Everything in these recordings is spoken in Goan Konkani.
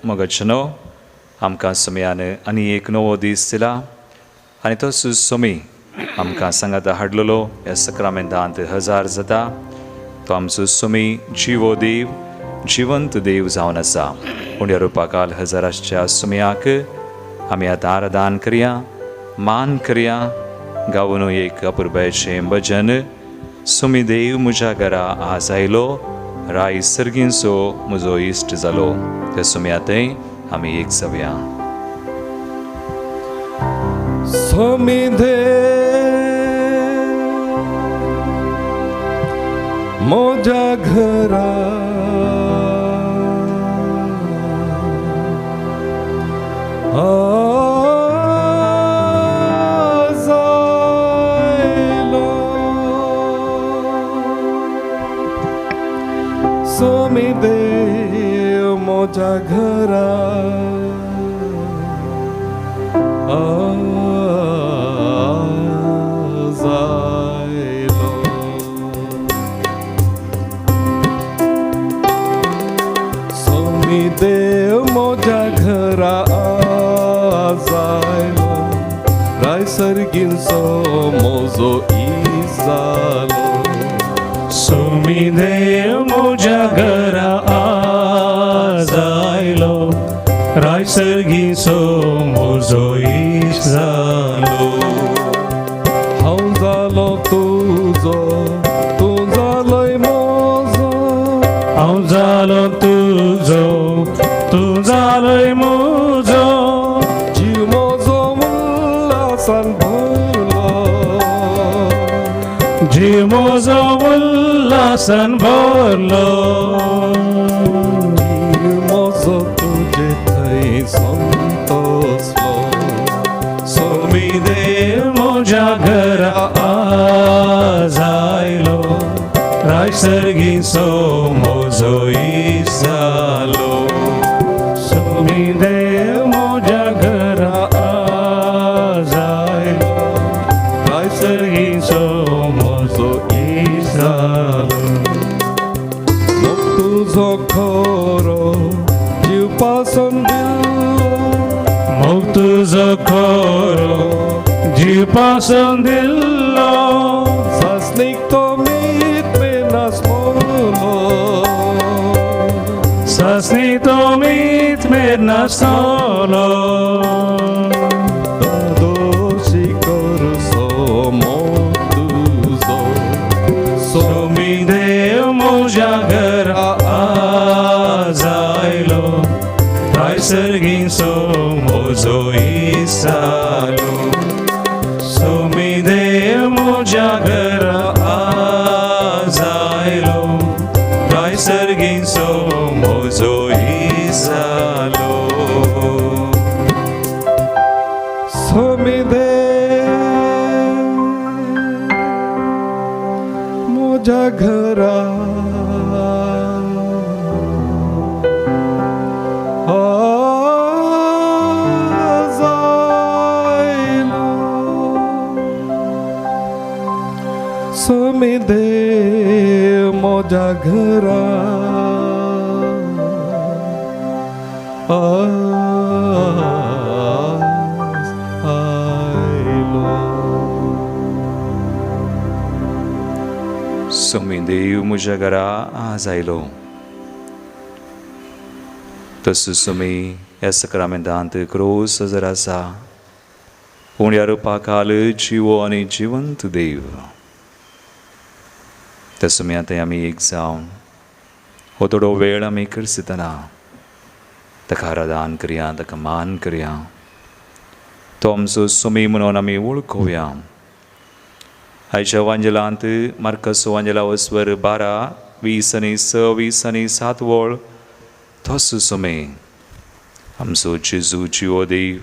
मोगाचेनो, आमकां सोमयान आनी एक नवो दीस दिला आनी तो सोमी आमकां सांगाता हाडलेलो ह्या सक्रामेंतांत हजार जाता. तो आमचो सोमी जिवो देव, जिवंत देव जावन आसा. पूण ह्या रुपाकाल हजाराच्या सोमयाक आमी आतां आराधन करया, मान करया, गावून एक अपुरबायेचें भजन. सोमी देव म्हज्या घरा आज आयलो, राय सर्गींचो म्हजो इश्ट जालो. त्या सोमया थंय आमी एक जावया. सोमी देव म्हज्या घरा आज आयलो, सोमी देव म्हज्या घरा आज आयलो. सोमी देव म्हज्या घरा आज आयलो, राय सर्गींचो म्हजो इश्ट जालो. सोमी देव म्हज्या घरा आज आयलो, राय सर्गीचो म्हजो इश्ट जालो. हांव जालो तुजो, तूं जालोय म्हजो, हांव जालो तुजो, तूं जालोय म्हजो, जीव म्हजो उल्हासान भरलो, जीव म्हजो उल्हासान भरलो, जीव म्हजो तुजे थंय संतोसलो. सोमी देव म्हज्या घरा आज आयलो, राय सर्गीचो म्हजो इश्ट जालो. सोमी देव म्हज्या घरा आज आयलो, राय सर्गीचो म्हजो इश्ट जालो. मोग तुजो खरो जीव पासून दिल्लो, मोग तुजो खरो जीव पासून दिल्लो, सासणीक तो मीत मेनासलोलो, सासणी तो मीत मेर नासतलो, दोशी करसो मोग तुजो. सोमी देव म्हज्या घरा आज आयलो, राय सर्गीचो म्हजो इश्ट जालो. सोमी देव म्हज्या घरा आज आयलो, राय सर्गीचो म्हजो इश्ट जालो. सोमी देव म्हज्या घरा आज आयलो, सोमी देव म्हज्या घरा आज आयलो. सोमी देव म्हज्या घरा आज आयलो. तसो सोमी ह्या सक्रामेंतांत क्रोस हजर आसा. पूण ह्या रुपाखाल जिवो आनी जिवंत देव. त्या सोमया थंय आमी एक जावन हो थोडो वेळ आमी करसितना ताका आराधन करया, ताका मान करया, तो आमचो सोमी म्हणून आमी वळखुया. आयच्या वांजेलांत मार्कस वांजेला वस्वर 12 20 आनी 6 20 आनी 7 वळ तोच सोमे आमचो जेजू जिवो देव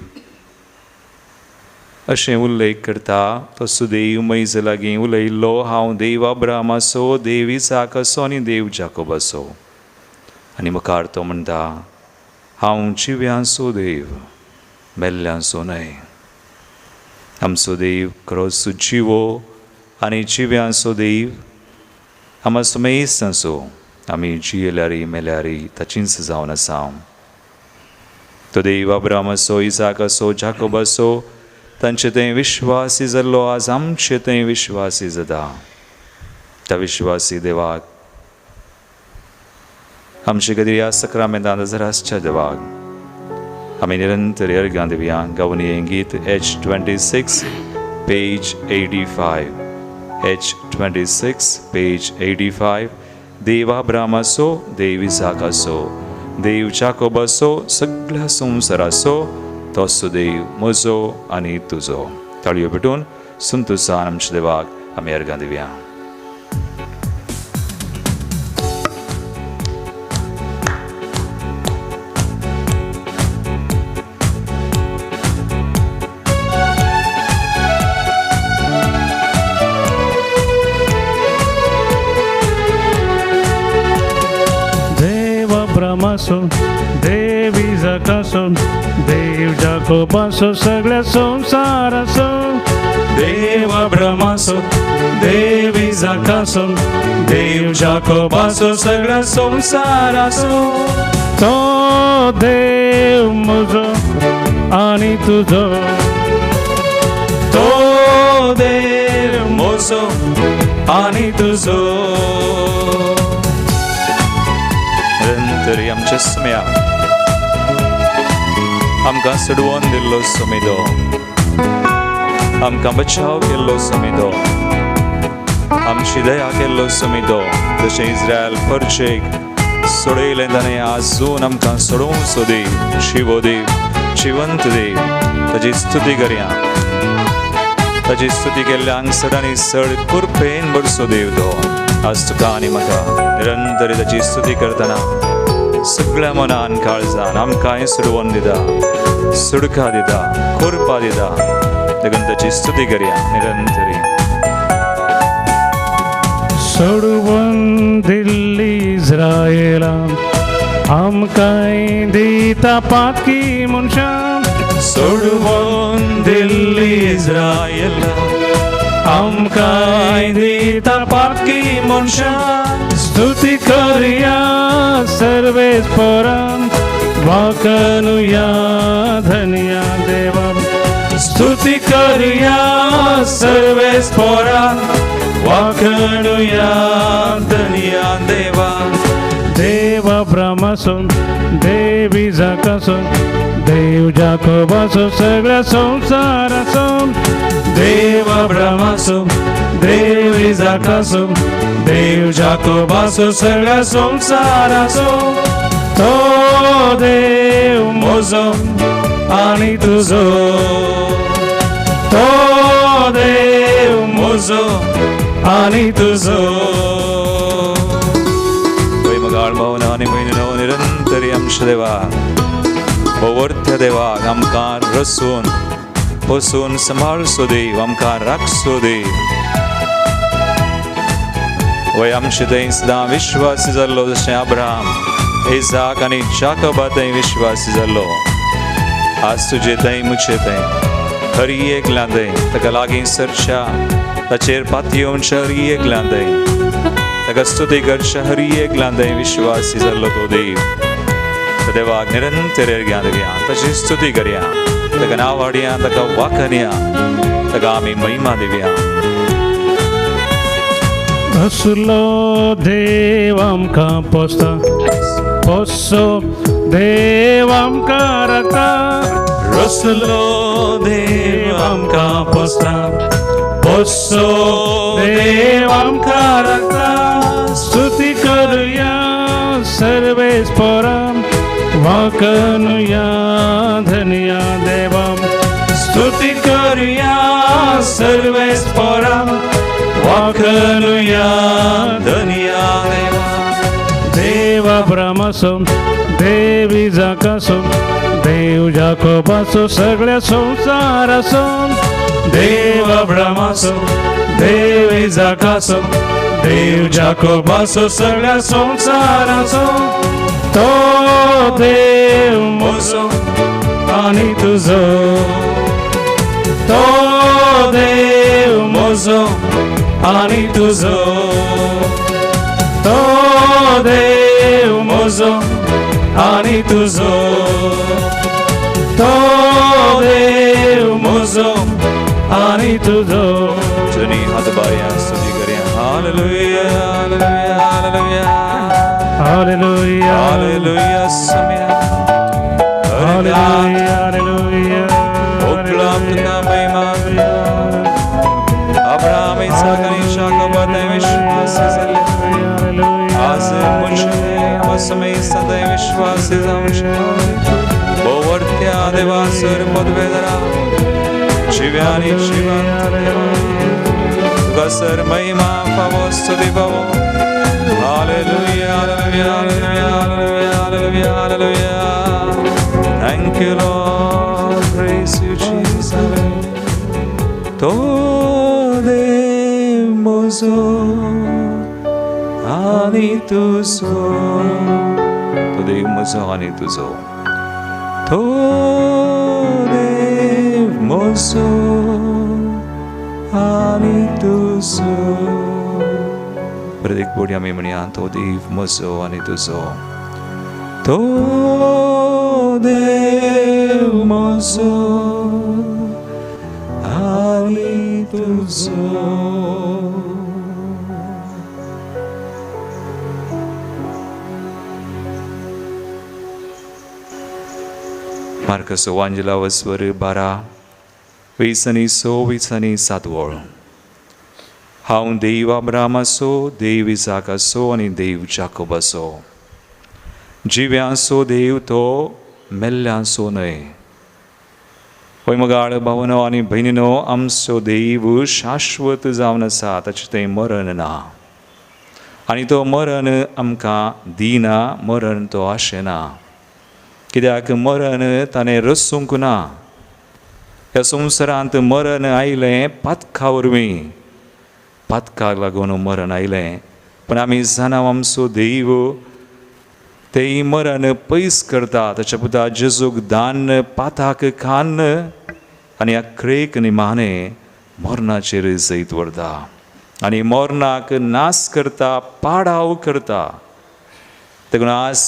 अशें उल्लेख करता. तो सुदेव मैज लागीं उलयल्लो, हांव देव अब्रामाचो, देव इसाकाचो आनी देव जाकोबाचो. आनी मुखार तो म्हणटा, हांव जिव्यांचो देव, मेल्ल्यांचो न्हय. आमचो देव खरोच जिवो आनी जिव्यांचो देव, आमचो सुमेस्तांचो. आमी जियेल्यारी मेल्यारी ताचीच जावन आसा. तो देव अब्राम असो, इजाक असो, जाकोब असो, तांचे थंय विश्वासी जाल्लो आज आमचे थंय विश्वासी जाता. त्या विश्वासी देवाक आमचे खातीर ह्या सक्रामेंतांत हजर आसच्या देवाक आमी निरंतर अर्घां दिवया. गावनी हें गीत H26 page 85, H26 page 85. देव अब्राम असो, देव इजाक असो, देव जाकोब असो, सगळ्या संवसाराचो तोसो देव म्हजो आनी तुजो. ताळयो पेटून संतोसान आमच्या देवाक आमी अर्घां दिवया. देव अब्रामाचो, देव इजाकाचो, देव जाकोबाचो, सगळ्या संवसाराचो. देव अब्रामाचो, देव इजाकाचो, देव जाकोबाचो, सगळ्या संवसाराचो. तो देव म्हजो आनी तुजो, तो देव म्हजो आनी तुजो. निरंतर आमच्या सम्या आमकां सोडवून दिल्लो समिदो, आमकां बचाव केल्लो समिदो, आमची दया केल्लो समिदो. जशें इस्रायल परचेक सोडयलें ताणें आजून आमकां सोडोवचो देव, शिवो देव, जिवंत देव, ताजी स्तुती करया. ताजी स्तुती केल्ल्यांक चड आनी चड कृपेन भरचो देव तो. आज तुका आनी म्हाका निरंतर ताजी स्तुती करतना सगळ्या मनान काळजान आमकांय सोडवून दिता, सुडका दिता, कृपा दिता. देखून ताची स्तुती करया निरंतरी. सोडवून दिल्ली इस्रायला आमकांय दिता पातकी मनशां. सोडवून दिल्ली इस्रायला आमकांय दिता पातकी मनशां. स्तुती करया सर्वेस्परान, वाकनुया धन्या देवा. स्तुती करया सर्वेस्परान, वाकनुया धन्या देवा. देव अब्रामाचो, देव इजाकाचो, देव जाकोबाचो, सगळ्या संवसाराचो. देव अब्रामाचो, देव इजाकाचो, देव जाकोबाचो, सगळ्या संवसाराचो. तो देव म्हजो आनी तुजो, तो देव म्हजो आनी तुजो. मगाळ भावना आनी भयणीनो, निरंतरी आमच्या देवा भोवर्थ्या देवाक आमकां रसून पोसून सांबाळचो देव, आमकां राखचो देव. वय आमचे थंय सदां विश्वासी जाल्लो, जशें अब्राम, इजाक आनी जाकोबा थंय विश्वासी जाल्लो, आज तुजे थंय मुचे थंय हरी एकल्या थंय ताका लागीं सरच्या, ताचेर पातयेवच्या हरी एकल्या थंय ताका स्तुती करच्या हरी एकल्या थंय विश्वासी जाल्लो तो देव. त्या देवाक निरंतर अर्घ्यां दिवया, ताची स्तुती करया, ताका नांव हाडया, ताका वाखणया, ताका आमी महिमा दिवया. असलो देव आमकां पोसता, पोसो देव आमकां राखता. रसलो देव आमकां पोसता, पोसो देव आमकां राखता. स्तुती करुया सर्वेस्परान, वाकनुया धन्या देवा. स्तुती करुया सर्वेस्परान, वाखनुया धन्या देवा. देव अब्रामाचो, देव इजाकाचो, देव जाकोबाचो, सगळ्या संवसाराचो. देव अब्रामाचो, देव इजाकाचो, देव जाकोबाचो, सगळ्या संवसाराचो. तो देव म्हजो आनी तुजो, तो देव म्हजो आनी तुजो, तो देव म्हजो आनी तुजो. आनी तुजो. जनी हात बारया स्तुती करया. Hallelujah, hallelujah, hallelujah. Hallelujah. Hallelujah समिया. Hallelujah, hallelujah. उपलब्ध तुका महिमा. अब्राहम, इसाक आनी याकोबा थंय विश्वासी जाल्ले. आज मुझे समय सदैव विश्वासी जावचे. भोवरत्या देवा सर पदवेधरा जिव्यानी जिवंत देवा, तुका सर महिमा फावो, स्तुती फावो. Hallelujah, hallelujah, hallelujah, hallelujah, hallelujah. Thank you, Lord. Praise you, Jesus. तो देव म्हजो आनी तुजो, तो देव म्हजो आनी तुजो, तो देव म्हजो आनी तुजो. परत एक फावटी आमी म्हणया, तो देव म्हजो आनी तुजो, तो देव म्हजो आनी तुजो. मार्कस वांजला वस्वर 12 20 आनी 6, 20 आनी 7 वळ. हांव देव अब्रामाचो, देव इसाकाचो आनी देव जाकोबाचो. जिव्यांचो देव तो, मेल्ल्यांचो न्हय. पळय मगाळ भावनो आनी भयणीनो, आमचो देव शाश्वत जावन आसा, ताचें थंय मरण ना आनी तो मरण आमकां दिना, मरण तो आशेना. कित्याक मरण ताणें रसूंक ना. ह्या संवसारांत मरण आयलें पातका वरवीं, पातकाक लागून मरण आयलें. पूण आमी जाणा आमचो देव तेय मरण पयस करता. ताच्या पुता जेजूक दान पाताक खान आनी अक्रेक निमाणे मरणाचेर जैत व्हरता आनी मरणाक नाश करता, पाडाव करता. देखून आज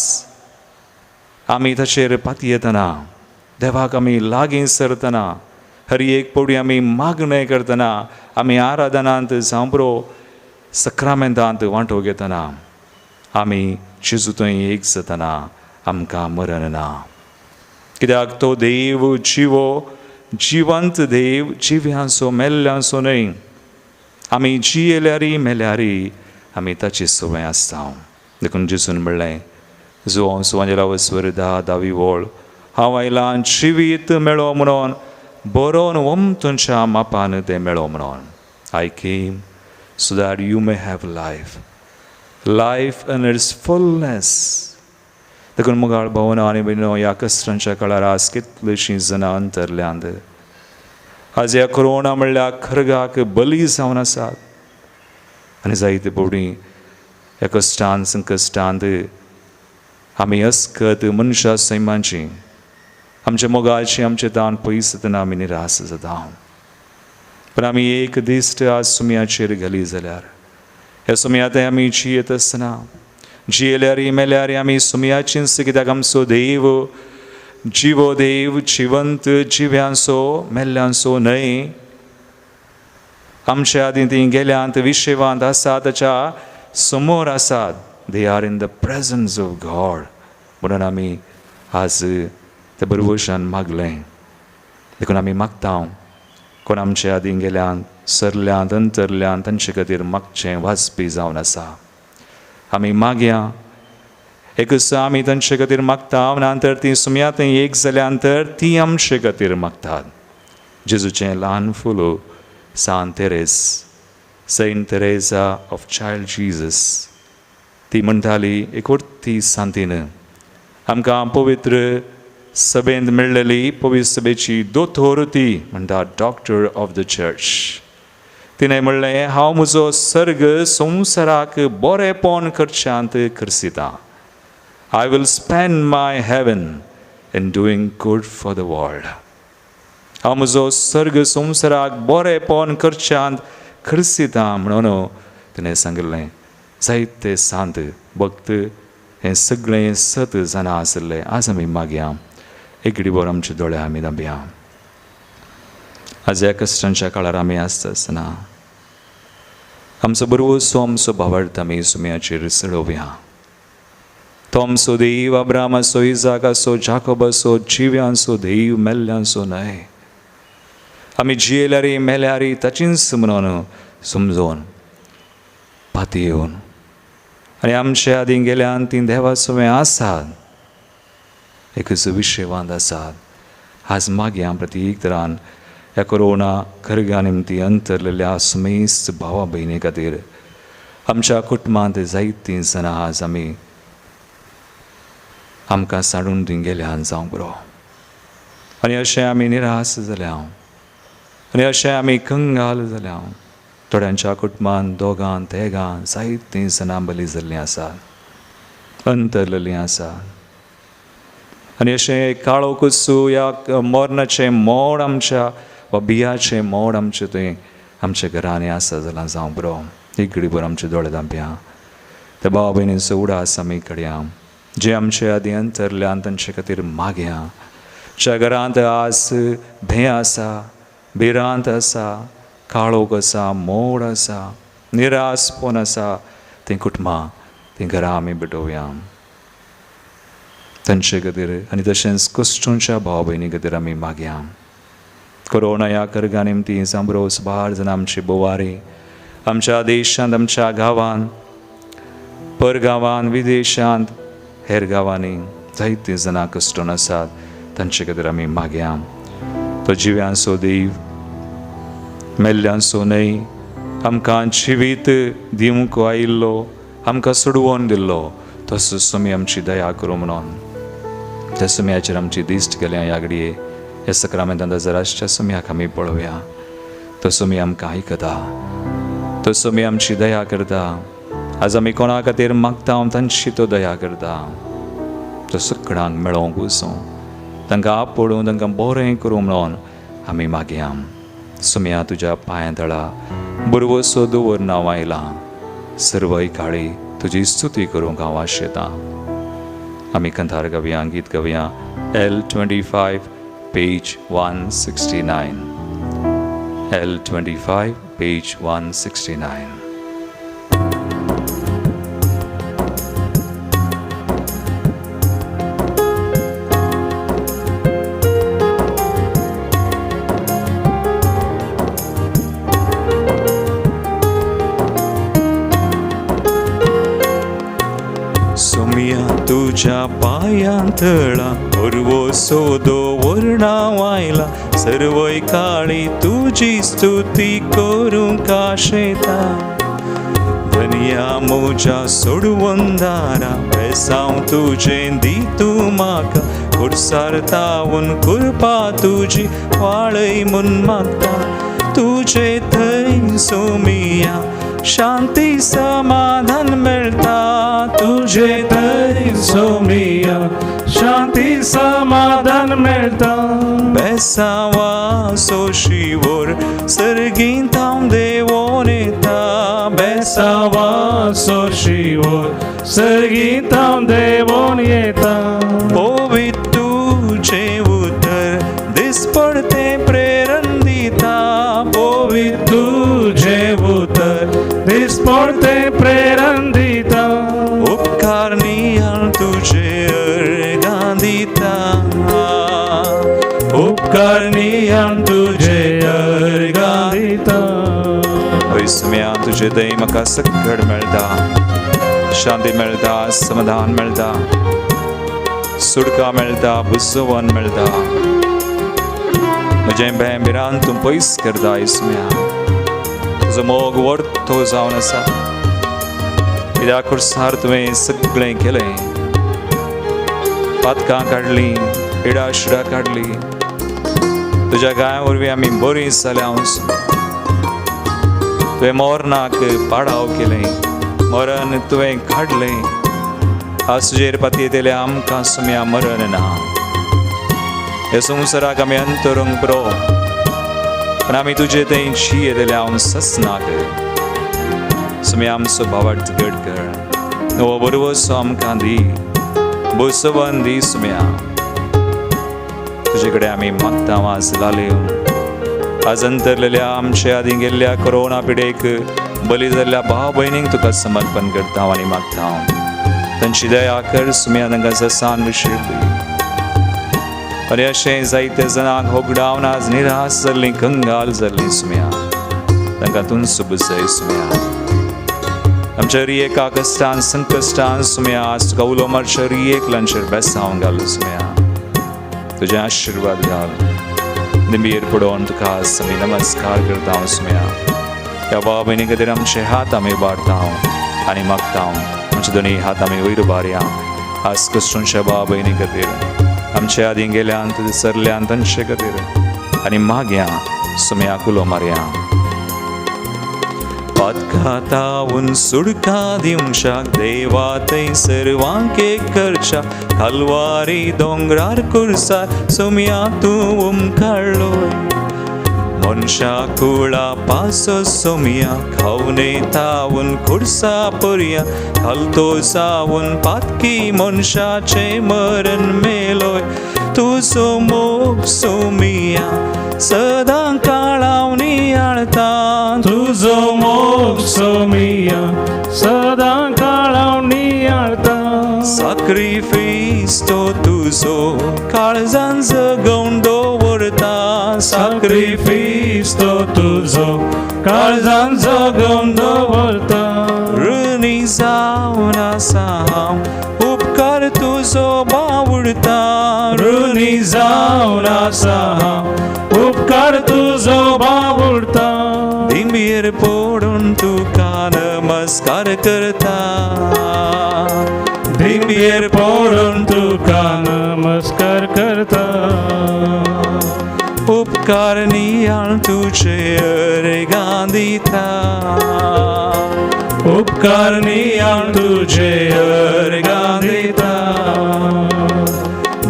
आमी ताचेर पातयेतना, देवाक आमी लागीं सरतना, हर एक पवडी आमी मागणें करतना, आमी आराधनांत जांबरो सक्रामेंतांत वांटो घेतना, आमी जेजू थंय एक जातना आमकां मरण ना. कित्याक तो देव जिवो, जिवंत देव, जिव्यांचो मेल्ल्यांचो न्हय. आमी जियेल्यारी मेल्यारी आमी ताची संवय आसता. देखून जेजून म्हणलें, जुवांव सुवांजेला वस्वर 10 धावी वळ, हांव आयलां जिवीत मेळो म्हणून, बरोवन वमतुंच्या मापान तें मेळो म्हणून. I came so that you may have life, life in its fullness. देखून मोगाळ भावना आनी भयणो, ह्या कश्टांच्या काळार आज कितलींशीं जाणां अंतरल्यांत, आज ह्या कोरोना म्हणल्यार खरगाक बली जावन आसात आनी जायते फावटी ह्या कश्टान संकश्टांत आमी अस्कत मनशा सैमाची, आमच्या मोगाची, आमचे दान पयस जातना आमी निराश जाता. पूण आमी एक दिश्ट आज सुमयाचेर घाली जाल्यार, ह्या सुमया थंय आमी जियेत आसतना, जियेल्यारी मेल्यारी आमी सुमयाचीच. कित्याक आमचो देव जिवो देव, जिवंत, जिव्यांचो मेल्ल्यांचो न्हय. आमच्या आदीं तीं गेल्यांत, विशेवांत आसा, ताच्या समोर आसात. They are in the presence of God. म्हणून आमी आज त्या बरवशान मागलें. देखून आमी मागता, कोण आमच्या आदीं गेल्यांत, सरल्यांत, अंतरल्यांत, तांचे खातीर मागचें वाजपी जावन आसा. आमी मागया, एकच आमी तांचे खातीर मागता, नंतर ती सुमया थंय एक जाल्या नंतर ती आमचे खातीर मागतात. जेजूचें ल्हान फुलो San Teres, Saint Teresa of Child Jesus, ती म्हणटाली एकोडती सांतीन आमकां पवित्र सभेंत मेळ्ळेली पवित्र सभेची दोतोर ती म्हणटा, डॉक्टर ऑफ the church. तिणें म्हणलें, हांव म्हजो सर्ग संवसाराक बरेंपण करच्यांत खर्चितां. I will spend my heaven in doing good for the world. हांव म्हजो सर्ग संवसाराक बरेंपण करच्यांत खर्चितां म्हणून तिणें सांगिल्लें. जायते सांत भक्त हें सगळें सत जाणां आशिल्लें. आज आमी मागया, एकडीभर आमचे दोळे आमी धांपया आज ह्या कश्टांच्या काळार आमी आसता आसतना आमचो बरवसो आमचो भावार्थ आमी सुम्याचेर चडोवया. तो आमचो देव अब्रामाचो, इजाकाचो, जाकोबाचो, जिव्यांचो देव, मेल्ल्यांचो न्हय. आमी जियेल्यारी मेल्यारी ताचीच म्हणून समजून पातयेवन आनी आमचे आदीं गेल्यान तीं देवा सवें आसात, एकच विशयवांत आसात. आज मागीर प्रत्येक तरान ह्या कोरोना खरगा निमती अंतरलेल्या समेस्त भावा भयणी खातीर आमच्या कुटुंबांत जायतीं जाणां आज आमी आमकां सांडून थंय गेल्यान जावंक बरो. आनी अशें आमी निराश जाल्या आनी अशें आमी कंगाल जाल्या. थोड्यांच्या कुटुंबान दोगां तेगां जायतीं जाणां बली जाल्लीं आसात, अंतरलेलीं आसात. आनी अशें काळो कुसू ह्या मरणाचें मोड आमच्या वा बियाचें मोड आमचें थंय आमच्या घरांनी आसा जाल्यार जावं बरो. एक घडीभर आमचे दोळे धांपया, त्या भावा भयणींचो उडास आमी कडया जे आमचे आदी अंतरल्यान तांचे खातीर मागया. ज्या घरांत आज भंय आसा, भिरांत आसा, काळोख आसा, मोड आसा, निरासपण आसा, तीं कुटुंबां तीं घरां आमी भेटोवया तांचे खातीर. आनी तशेंच कश्टूंच्या भाव भयणी खातीर आमी मागया. कोरोना ह्या करगा निमती जांबरो सुबार जाणां आमची बोवारी आमच्या देशांत, आमच्या गांवांत, परगांवांत, विदेशांत, हेर गांवांनी जायतीं जाणां कश्टून आसात, तांचे खातीर आमी मागया. तो जिव्यांचो देव, मेल्ल्यांचो न्हय, आमकां जिवीत दिवंक आयिल्लो, आमकां सोडवून दिल्लो तसोच तुमी आमची दया करूं म्हणून त्या सुम्याचेर आमची दिश्ट गेल्या. ह्या घडये ह्या सक्रामेंतांत जराश्या सुम्याक आमी पळोवया. तो सुमी आमकां आयकता, तो सुमी आमची दया करता. आज आमी कोणा खातीर मागता तांची तो दया करता. तो सगळ्यांक मेळोवंक वचूं, तांकां आपोडूं, तांकां बरें करूं म्हणून आमी मागया. सुम्या तुज्या पांयां तळा बरवसो दवर नांव आयलां, सर्वय काळी तुजी स्तुती करूंक हांव आशेतां. आमी कंथार गावया, गीत गावया L25 page 169, L25 page 169. तुज्या पांयां तळा वरवसो दवरणां आयला, सर्वय काळी तुजी स्तुती करूंक आशेता. धनया म्हज्या सोडवंदारा, बेसांव तुजें दी तूं म्हाका, खुर्सार तावून कृपा तुजी वाळय म्हूण मागता. तुजे थंय सोमिया शांती समाधान मेळटा, तुजे थंय सोमिया शांती समाधान मेळटा. बेसांवाचो शिवोर सर्गींत हांव देवोन येता, बेसांवाचो शिवोर सर्गींत हांव देवोन येता. पवित्र तुजें उतर दिसपडतें प्रेरण दिता, पवित्र तुजें उतर दिसपडतें प्रेरण दिता. उपकार नियाळ तुजे अर्गां दिता, उपकार नियाळ तुजे अर्गां दिता. सुम्या तुजे दय म्हाका सगळ मेळटा, शांती मेळटा, समाधान मेळटा, सुटका मेळटा, बुजवण मेळटा. म्हजें भंय भिरांत तूं पयस करता. सुम्या तुजो मोग वर्तो जावन आसा, कित्याक खुर्सार तुवें सगळें केलें, पातकां काडलीं, इडा शिडा काडली, तुज्या गाया वरवीं आमी बरीं जाल्या. तुवें मरणाक पाडाव केलें, मरण तुवें काडलें. आज तुजेर पातयेतलें आमकां सुम्या मरण ना. ह्या संवसाराक आमी अंतरूंक पुरो, पण आमी तुजे थंय जियेतले हांव ससनाक. सुम्या आमचो भावार्थ घट कर, नवो बरवसो आमकां दी, बसवन दी. सुम्या तुजे कडेन आमी मागता आज लालेवन, आज अंतरलेल्या आमचे आदीं गेल्ल्या कोरोना पिडेक बली जाल्ल्या भाव भयणींक तुका समर्पण करता आनी मागता. तांची दया कर सुम्या, तांकां ससान विशीं दी. आनी अशें जायते जाणांक होगडावन आज निराश जाल्लीं, कंगाल जाल्लीं सुम्या, तांकां तूं सुबसय सुम्या. आमच्या एका कश्टान संकश्टान सुम्या आज तुका उलो मारच्या एकलांचेर बेसांव घाल सुम्या, तुजे आशिर्वाद घाल. दिंबीर पडोवन तुका आज आमी नमस्कार करता सुम्या. ह्या भाव भयणी खातीर आमचे हात आमी वाडता आनी मागता. आमचे दोनी हात आमी वयर उबारया. आज कश्टूंच्या भाव भयणी खातीर, आमच्या आदीं गेल्यान तुजे सरल्यान तांचे खातीर आनी मागया सुम्या, उलो मारया. पातकातावून सुडका दिवच्याक देवा थंय सर्वांक एक करच्या, कालवारी दोंगरार कुर्सार सोम्या तूं उमकाडलो. मनशा कुळा पासो सोम्या खावने तावून कुर्सा पर्या, घालतो जावन पातकी मनशाचें मरण मेलोय. तुजो मोग सोमिया सदां काळाव नियाळता, तुजो मोग सोमिया सदां काळाव नियाळता. साक्रिफीस तो तुजो काळजान जगोवन दवरता, साक्रिफीस तो तुजो काळजान जगोवन दवरता. ऋणी जावन आसा हांव उपकार तुजो बावुडता, ऋणी जावन आसा हांव उपकार तुजो बावुडता. दिंबीर पडून तुका नमस्कार करता, दिंबीर पडून तुका नमस्कार करता. उपकार नियाळ तुजे अर्गां दिता, उपकार नियाळ तुजे अर्गां दिता.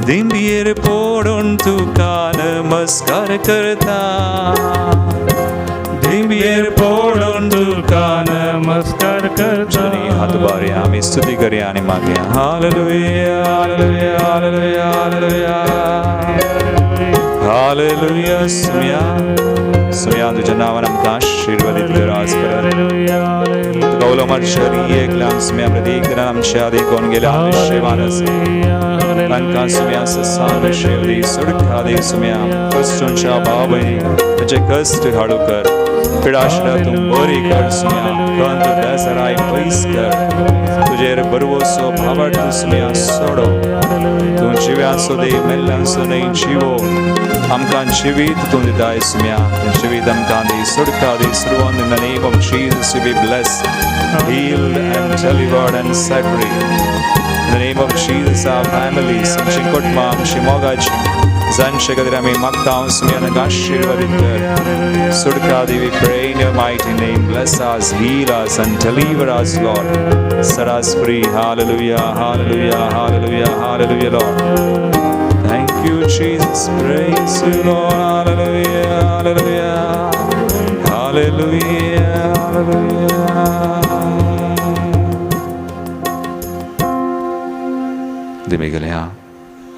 दिंबीर पडून तुका नमस्कार करता, दिंबीर पडून तुका नमस्कार करता. हात उबारया, आमी स्तुती करया आनी मागया. Hallelujah hallelujah hallelujah hallelujah hallelujah. सुम्या सुम्या तुज्या नांवान आमकां आशिर्वादीत कर आज परत. तुका उलो मारच्या एकल्यान सुम्या, प्रत्येक जाणान आमच्या आदी कोण गेल्या निश्चयवान आसा तांकां सुम्या ससान विशय दी, सुडका दी सुम्या. कश्टूंच्या भाव भयणी ताचे कश्ट हाडू कर, पिडाशिला तूं बरी कर सुम्या, खंत बेजाराय पयस कर, तुजेर बरवसो भावार्थ सुम्या सोडो. तूं जिव्यांचो देव, मेल्ल्यांचो न्हय जिवो, आमकां जिवीत तूं दिताय सुम्या, जिवीत आमकां दी, सुडका दी. सुरवान in the name of Jesus you be blessed, healed and delivered and set free. In the name of Jesus, our families, आमची कुटुंबां, आमची मोगाची जांचे खातीर आमी मागता सुम्या, तांकां आशिर्वादीत कर, सुटका दी. We pray in your mighty name. Bless us, heal us and deliver us, Lord. Set us free. Hallelujah, hallelujah, hallelujah, hallelujah, Lord. Thank you, Jesus. Praise you, Lord. Hallelujah, hallelujah, hallelujah, hallelujah. दिमी गेल्या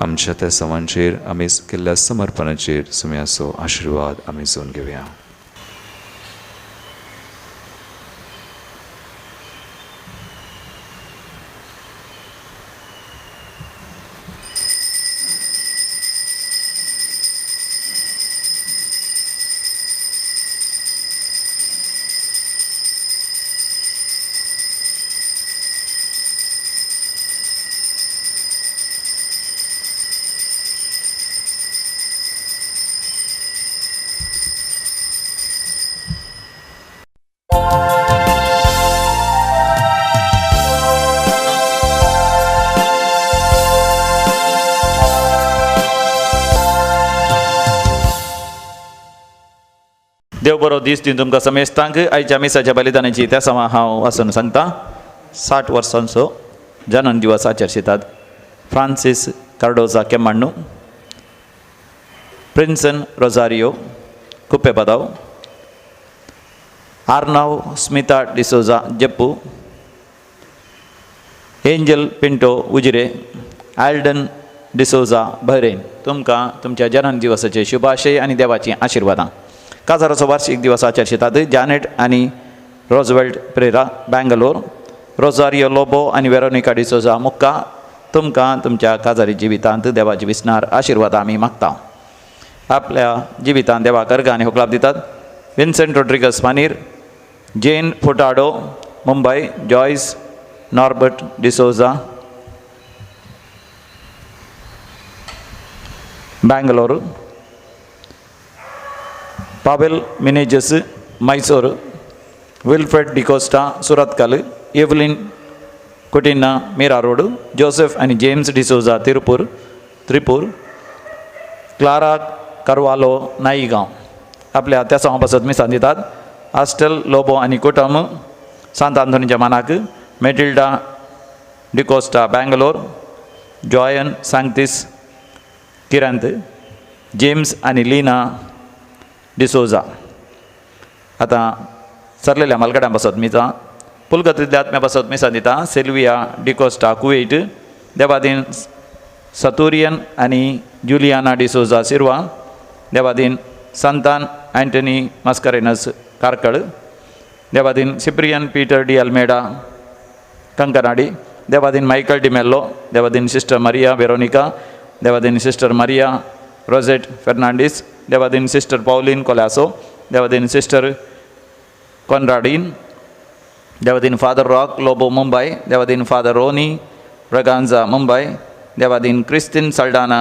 आमच्या त्या सवांचेर आमी केल्ल्या समर्पणाचेर सुम्याचो आशिर्वाद आमी जोन घेवया. देव बरो दीस दिवन तुमकां समेस्तांक. आयच्या मिसाच्या बलिदानाची त्या समा हांव वाचून सांगता. 60 वर्सांचो जनन दिवस आचरशितात Francis Cardoza Kemmannu, Prinson Rosario Kuppepadav, Arnav Smita D'Souza Jeppu, Angel Pinto Ujire, Alden D'Souza Bahrain. तुमकां तुमच्या जनन दिवसाचे शुभाशय आनी देवाचीं आशिर्वादां. काजाराचो वार्षिक दिवस आचरतात जानेट आनी रोजवेल्ट प्रेरा बँगलोर, रोजारियो लोबो आनी वेरोनिका डिसोजा मुक्का। तुमकां तुमच्या काजारी जिवितांत देवाची विसनार आशिर्वाद आमी मागता। आपल्या जिवितांत देवाक अर्घ आनी होकलाप दितात Vincent Rodrigues Panir, Jane Furtado Mumbai, Joyce Norbert D'Souza Bangalore, Pavel Menezes Mysore, Wilfred D'Costa Surathkal, Evelyn Coutinho Mira road, Joseph आनी जेम्स डिसोजा तिरुपूर त्रिपूर, क्लारा कार्वालो नाईगांव। आपल्या त्या सांवा पासत मिसां दितात आस्टल लोबो आनी कुटम सांत आंतोनीच्या मानाक, मेटिल्डा डिकोस्टा बँगलोर, जॉयन सांगतीस किरांत, जेम्स आनी लीना डिसोजा। आतां सरलेल्या मालगड्यां पासत मिसां पुलगतींतल्या आत्म्या पासत मिसां दिता सिल्विया डिकोस्टा कुवेट, देवादीन सतुरियन आनी जुलियाना डिसोजा सिरवा, देवादीन सांतान अँटनी मास्करेनस कार्कळ, देवादीन सिप्रियन पीटर डी अल्मेडा कंकनाडी, देवादीन मायकल डिमेल्लो, देवादीन सिस्टर मारिया वेरोनिका, देवादीन सिस्टर मारिया रोजेट फेर्नांडीस, देवादीन सिस्टर पावलीन कोलासो, देवादीन सिस्टर कॉनराडीन, देवादीन फादर रॉक लोबो मुंबय, देवादीन फादर रोनी ब्रगांजा मुंबय, देवादीन क्रिस्तीन सल्डाना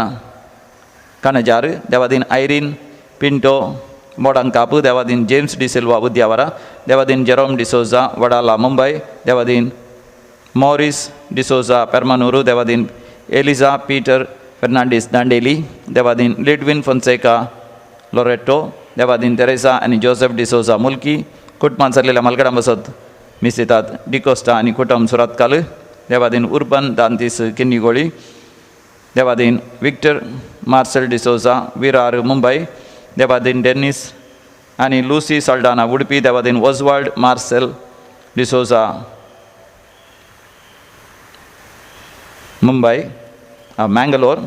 कनजार, देवादीन आयरीन पिंटो मोडंकापू, देवादीन जेम्स डिसिल्वा उद्यावरा, देवादीन जेरोम डिसोजा वडाला मुंबय, देवादीन मॉरिस डिसोजा पेरमानूरू, देवादीन एलिजा पीटर फेर्नांडीस दांडेली, देवादीन लिडविन फोन्सेका लोरेटो, देवादीन तेरेसा आनी जोसेफ डिसोजा मुल्की। कुटुंबान सरलेल्या मालगडां बसत मिस दितात डिकोस्टा आनी कुटुंब सुरातकाल, देवादीन उर्बन दांतीस किन्नीगोळी, देवादीन विक्टर मार्सेल डिसोजा विरार मुंबय, देवादीन डेनिस आनी लुसी साल्डाना उडपी, देवादीन Oswald Marcel D'Souza Mumbai Mangalore,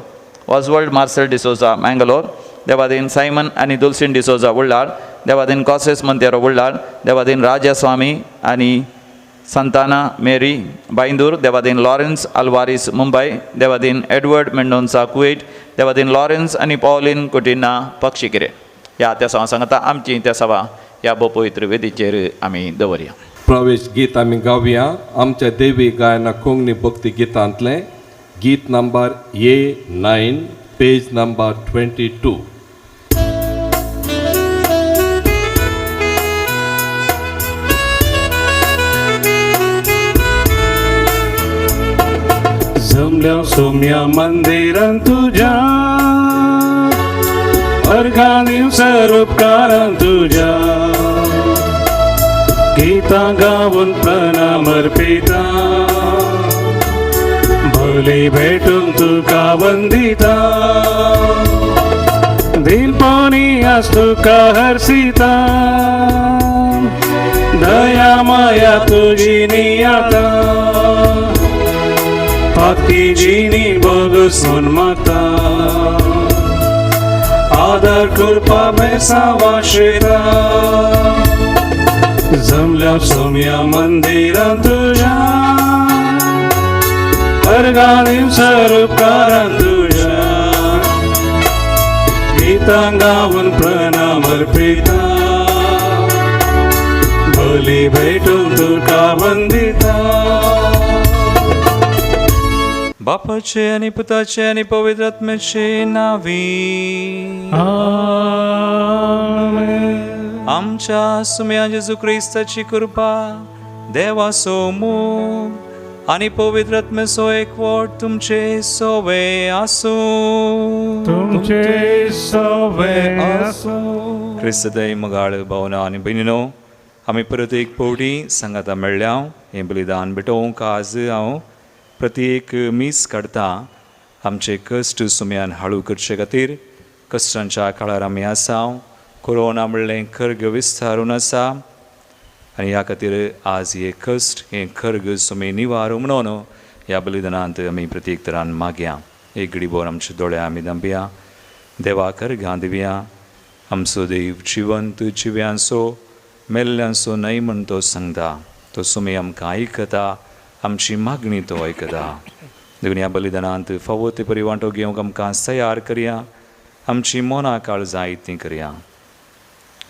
Oswald Marcel D'Souza Mangalore, देवादीन सायमन आनी दुलसीन डिसोजा उल्लाळ, देवादीन कॉसेस मंतेरो उल्लाळ, देवादीन राजास्वामी आनी संताना मेरी बांयदूर, देवादीन लॉरेन्स अल्वारीस मुंबय, देवादीन एडवर्ड मेंडोन्सा कुवेट, देवादीन लॉरेन्स आनी पॉलिन कुटिना पक्षिकिरे। ह्या त्या सवा सांगता आमची त्या सवा ह्या भोपवित्र वेदीचेर आमी दवरया। प्रवेश गीत आमी गावया आमच्या देवी गायना कोंकणी भक्ती गितांतलें गीत नंबर A9 page number 22। जमल्या सोम्या मंदिरान तुझ्या अर्घानी सरोपकारान तुझ्या गीतां गावन प्रणाम अर्पिता भोली भेटून तुका वंदिता दिलपणी आज तुका हर्षिता दया माया तुझी नियाता पाती जिनी बगसून माता आदर कृपा बेसावाश्रिता जमल्या सोम्या मंदिरान तुझ्या अर्घानी सरोपकारान तुझ्या गीतां गावन प्रणाम अर्पिता भली भेटून तुका वंदिता। बापाचे आनी पुताचे आनी पवित्र आत्म्याचे नावी आमेन। आमच्या सुम्या जेजू क्रिस्ताची कृपा देवाचो मोग आनी पवित्र आत्म्याचो एकवट तुमचे सोवे आसूं। तुमचे सोवे आसूं। क्रिस्तदय मोगाळ भावना आनी भयणीनो, आमी परत एक पवटी सांगाता मेळ्ळ्या हें बलिदान भेटोवंक आज हांव प्रत्येक मीस काडटा। आमचे कश्ट सुम्यान हाळू करचे खातीर कश्टांच्या काळार आमी आसा। कोरोना म्हणलें खर्ग विस्तारून आसा आनी ह्या खातीर आज हे कश्ट हें खर्ग सुमी निवारू म्हणून ह्या बलिदानांत आमी प्रत्येक तरान मागया। एक घडीभर आमच्या दोळ्या आमी धांपया, देवा खर्गां दिवया। आमचो देव जिवंत जिव्यांचो मेल्ल्यांचो न्हय म्हण तो सांगता. तो सुमी आमकां आयकता, आमची मागणी तो आयकता. देखून ह्या बलिदानांत फावो ते परी वांटो घेवंक आमकां तयार करया. आमची मनां काळजां आयतीं करया.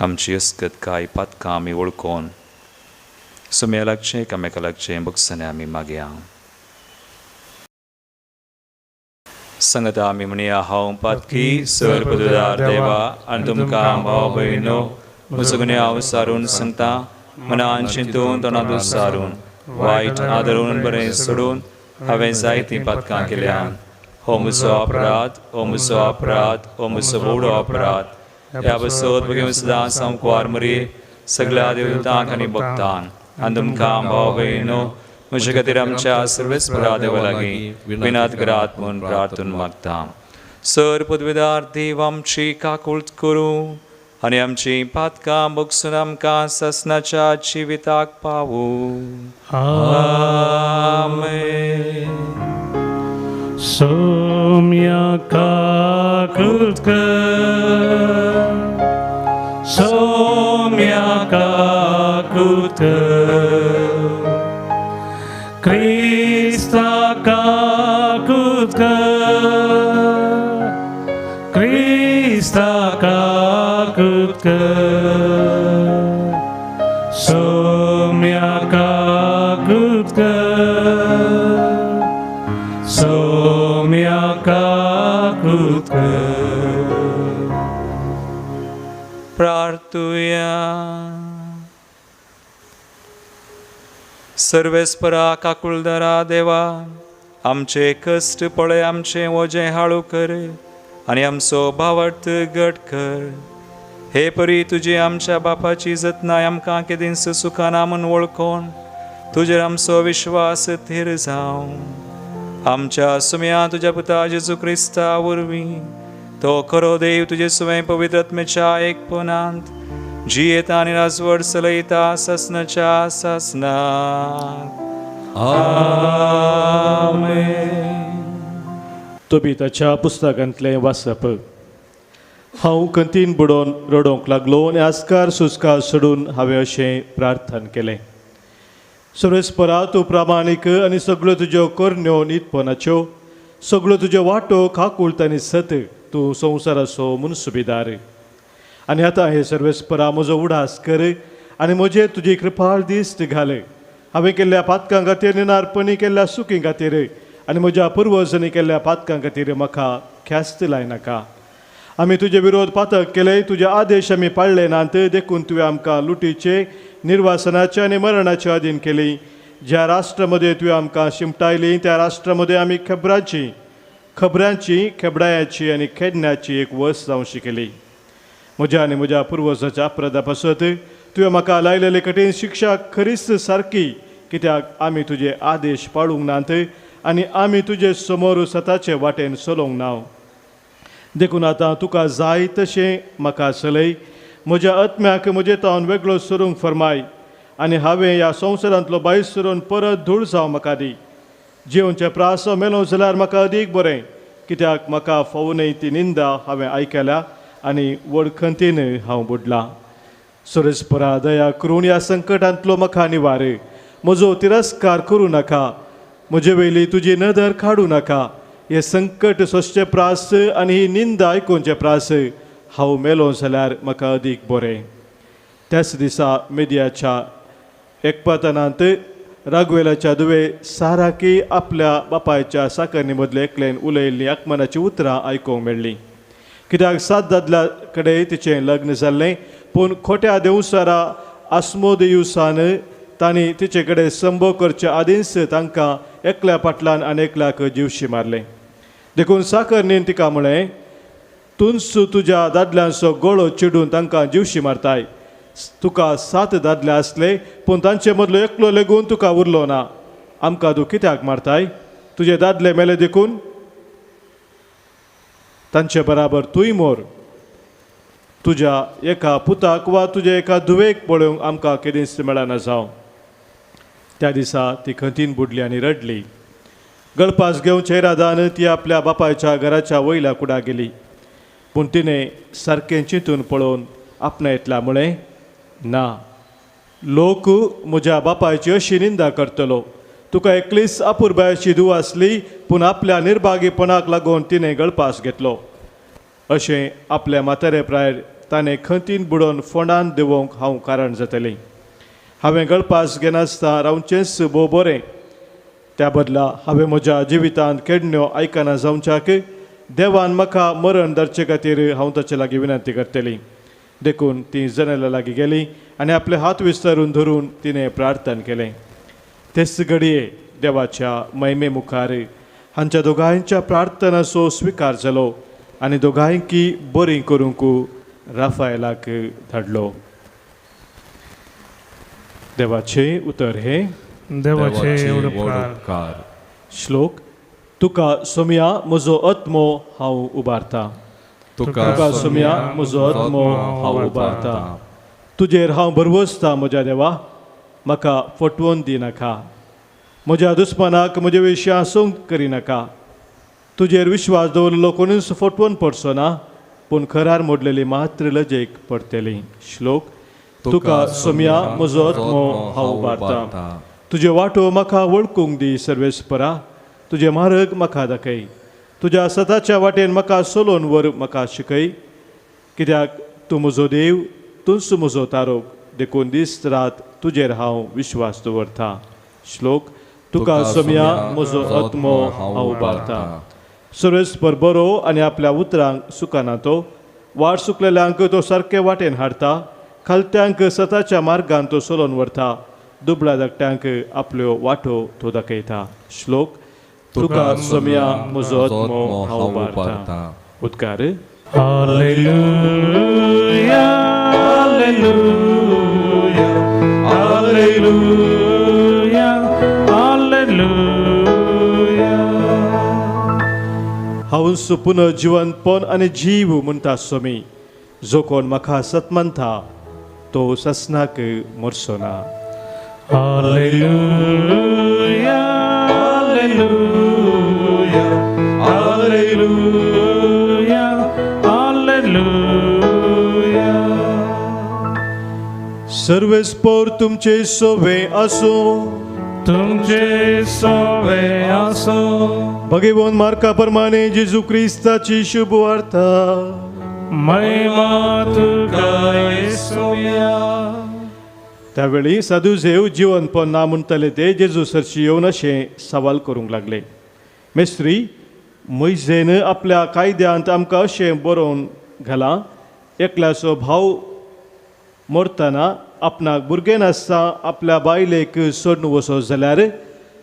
आमची अस्कत काय पातकां आमी वळखून सुम्या लागचें एकामेका लागचें बक्षाने आमी मागया. सांगता आमी म्हणया, हांव पातकी सर पदुदार देवा आनी तुमकां भाव भयणो म्हजो गुन्यांव सारून सांगता. मनान चिंतून तोंडांत सारून वायट आदरून बरें सोडून हांवें जायतीं पातकां केल्यान. हो म्हजो अपराध, हो म्हजो अपराध, हो म्हजो व्हडलो अपराध. ह्या बसत भगीन सदां सामकुवार मरी सगळ्या देवतांक आनी भक्तांक आनी तुमकां भाव भयणो म्हजे खातीर आमच्या सर्वेस्परा देवा लागीं विनात करात म्हूण प्रार्थून मागता. सर पदवीदार देव आमची काकूळट करूं आनी आमची पातकां बगसून आमकां ससनाच्या जिविताक पावूं. आमेन. सोम्या काकूट कर, सोम्या काकूट कर, क्रिस्ता काकूट कर, क्रिस्ता काकूट कर, सोम्या काकूट कर, सोम्या काकूट कर. प्रार्थुया. सर्वेस्परा काकुळदारा देवा, आमचे कश्ट पळय, आमचें वजें हाळू कर आनी आमचो भावार्थ घट कर. हे परी तुजी आमच्या बापाची जतनाय आमकां केदींच सुखाना म्हूण वळखोन तुजेर आमचो विश्वास थीर जावं. आमच्या सुम्या तुज्या पुता जेजू क्रिस्ता वरवीं तो खरो देव तुजे सुवें पवित्र आत्म्याच्या एकपणांत जियेता आनी राजवट चलयता ससनाच्या ससनाक. आमेन. तोबिताच्या पुस्तकांतलें वाचप. हांव कंतीन बुडोवन रडोवंक लागलो आनी आस्कार सुस्कार सोडून हांवें अशें प्रार्थन केलें. सर्वेस्परा, तूं प्रामाणीक आनी सगळ्यो तुज्यो करण्यो नीतपणाच्यो, सगळ्यो तुज्यो वाटो काकूळट आनी सत. तूं संवसाराचो मुनसुबीदार. आनी आतां हे सर्वेस्परा, म्हजो उडास कर आनी म्हजेर तुजी कृपाळ दिश्ट घाल. हांवें केल्ल्या पातकां खातीर, निनारपणी केल्ल्या सुखी खातीर आनी म्हज्या पुर्वजांनी केल्ल्या पातकां खातीर म्हाका ख्यास्त लायनाका. आमी तुजे विरोध पातक केले, तुजे आदेश आमी पाळ्ळे नात, देखून तुवें आमकां लुटीचे, निर्वासनाचे आनी मरणाचे अधीन केली. ज्या राष्ट्रामध्ये तुवें आमकां शिमटायली त्या राष्ट्रामध्ये आमी खबरांची, खेबडायाची आनी खेडण्याची एक वस जावं शिकली. म्हज्या आनी म्हज्या पुर्वजाच्या अपराधा पासत तुवें म्हाका लायलेली कठीण शिक्षा खरीच सारकी, कित्याक आमी तुजे आदेश पाळूंक नात आनी आमी तुजे समोर सताचे वाटेन चलोवंक ना. देखून आतां तुका जाय तशें म्हाका चलय. म्हज्या आत्म्याक म्हजे तावन वेगळो सरूंक फरमाय आनी हांवें ह्या संवसारांतलो भायर सरून परत धूळ जावं म्हाका दी. जेवचे प्रास मेलो जाल्यार म्हाका अदीक बरें, कित्याक म्हाका फावो न्हय ती निंदा हांवें आयकल्या आनी व्हड खंतीन हांव बुडलां. सुरेशपरा, दया करून ह्या संकटांतलो म्हाका निवार. म्हजो तिरस्कार करूं नाका, म्हजे वयली तुजी नदर काडूं नाका. हे संकट सोंसचे प्रास आनी ही निंदा आयकुचे प्रास हांव मेलो जाल्यार म्हाका अदीक बरें. त्याच दिसा मेदियाच्या एकपातनांत रागवेलाच्या दुवे साराकी आपल्या बापायच्या साकरणी मदले एकल्यान उलयल्लीं आकमनाचीं उतरां आयकूंक मेळ्ळीं. कित्याक सात दादल्या कडेन तिचें लग्न जाल्लें, पूण खोट्या देवसारा आस्मोदयुसान तांणी तिचे कडेन संभोग करचे आदींच तांकां एकल्या फाटल्यान आनी एकल्याक जिवशी मारलें. देखून साकरणीन तिका म्हळें, तूंच तुज्या दादल्यांचो गळो चिडून तांकां जिवशी मारताय. तुका सात दादले आसले, पूण तांचे मदलो एकलो लेगून तुका उरलो ना. आमकां तूं कित्याक मारताय? तुजे दादले मेले देखून तांचे बराबर तूंय मोर. तुज्या एका पुताक वा तुज्या एका धुवेक पळोवंक आमकां केदींच मेळना जावं. त्या दिसा ती खंतीन बुडली आनी रडली. गळपास घेवन चेरादान ती आपल्या बापायच्या घराच्या वयल्या कुडा गेली. पूण तिणें सारकें चिंतून पळोवन आपणायतला म्हळें, ना, लोक म्हज्या बापायची अशी निंदा करतलो. तुका एकलीच अपुरबायेची धूव आसली, पूण आपल्या निर्भागीपणाक लागून तिणें गळपास घेतलो. अशें आपल्या म्हातारे प्रायर ताणें खंतीन बुडोवन फोंडान देंवोवंक हांव कारण जातलें. हांवें गळपास घेनासतना रावचेंच भोव बरें. त्या बदला हांवें म्हज्या जिवितांत केडण्यो आयकना जावच्याक देवान म्हाका मरण धरचे खातीर हांव ताचे लागीं विनंती करतली. देखून ती जनेला लागीं गेली आनी आपले हात विस्तारून धरून तिणें प्रार्थना केलें. तेच घडये देवाच्या महिमे मुखार हांच्या दोगांयच्या प्रार्थनाचो स्विकार जालो आनी दोगांयकी बरी करूंक राफायलाक धाडलो. देवाचें उतर हें. देवाचे उपकार. श्लोक. तुका सोमया म्हजो आत्मो हांव उबारता. तुका सोमया म्हजो आत्मो हांव उबारता. तुजेर हांव भरवसता म्हज्या देवा, म्हाका फटवून दिनाका. म्हज्या दुस्मानाक म्हजे विशीं आसूंक करिनाका. तुजेर विश्वास दवरलो कोणूच फटवून पडचो ना, पूण खरार मोडलेली मात्र लजेक पडटली. श्लोक. तुका सोमया म्हजो आत्मो हांव उबारता. तुजे वाटो म्हाका वळखूंक दी सर्वेस्परा, तुजे मार्ग म्हाका दाखय. तुज्या सताच्या वाटेन म्हाका सोलोवन व्हर, म्हाका शिकय. कित्याक तूं म्हजो देव, तूंच म्हजो तारोक, देखून दीस रात तुजेर हांव विश्वास दवरता. श्लोक. तुका सोमया म्हजो आत्मो हांव उबारता. सर्वेस्पर बरो आनी आपल्या उतरांक सुकाना तो. वाट सुकलेल्यांक तो सारके वाटेन हाडटा, खालत्यांक सताच्या मार्गान तो सोलोवन व्हरता, दुबळ्या धाकट्यांक आपल्यो वाटो तो दाखयता. श्लोक. तुका सोमया म्हजो आत्मो हांव उबारता. उद्गार. Hallelujah, hallelujah, hallelujah, hallelujah. हांवूच पुनर्जिवनपण आनी जीव म्हणटा स्वामी. जो कोण म्हाका सत मानता तो ससनाक मरचो ना. Hallelujah, hallelujah, hallelujah, hallelujah. सर्वेस्पर तुमचे सोवे आसूं. तुमचे सोवे आसूं. भगवान मार्का प्रमाणे जेजू क्रिस्ताची शुभ वार्ता. महिमा तुका येसुया. त्यावेळी साधुझेव जिवनपण ना म्हणटले ते जेजू सरशी येवन अशें सवाल करूंक लागले. मेस्त्री, मोयजेन आपल्या कायद्यांत आमकां अशें बरोवन घालां, एकल्याचो भाव मरतना आपणाक भुरगें नासता आपल्या बायलेक सोडून वचो जाल्यार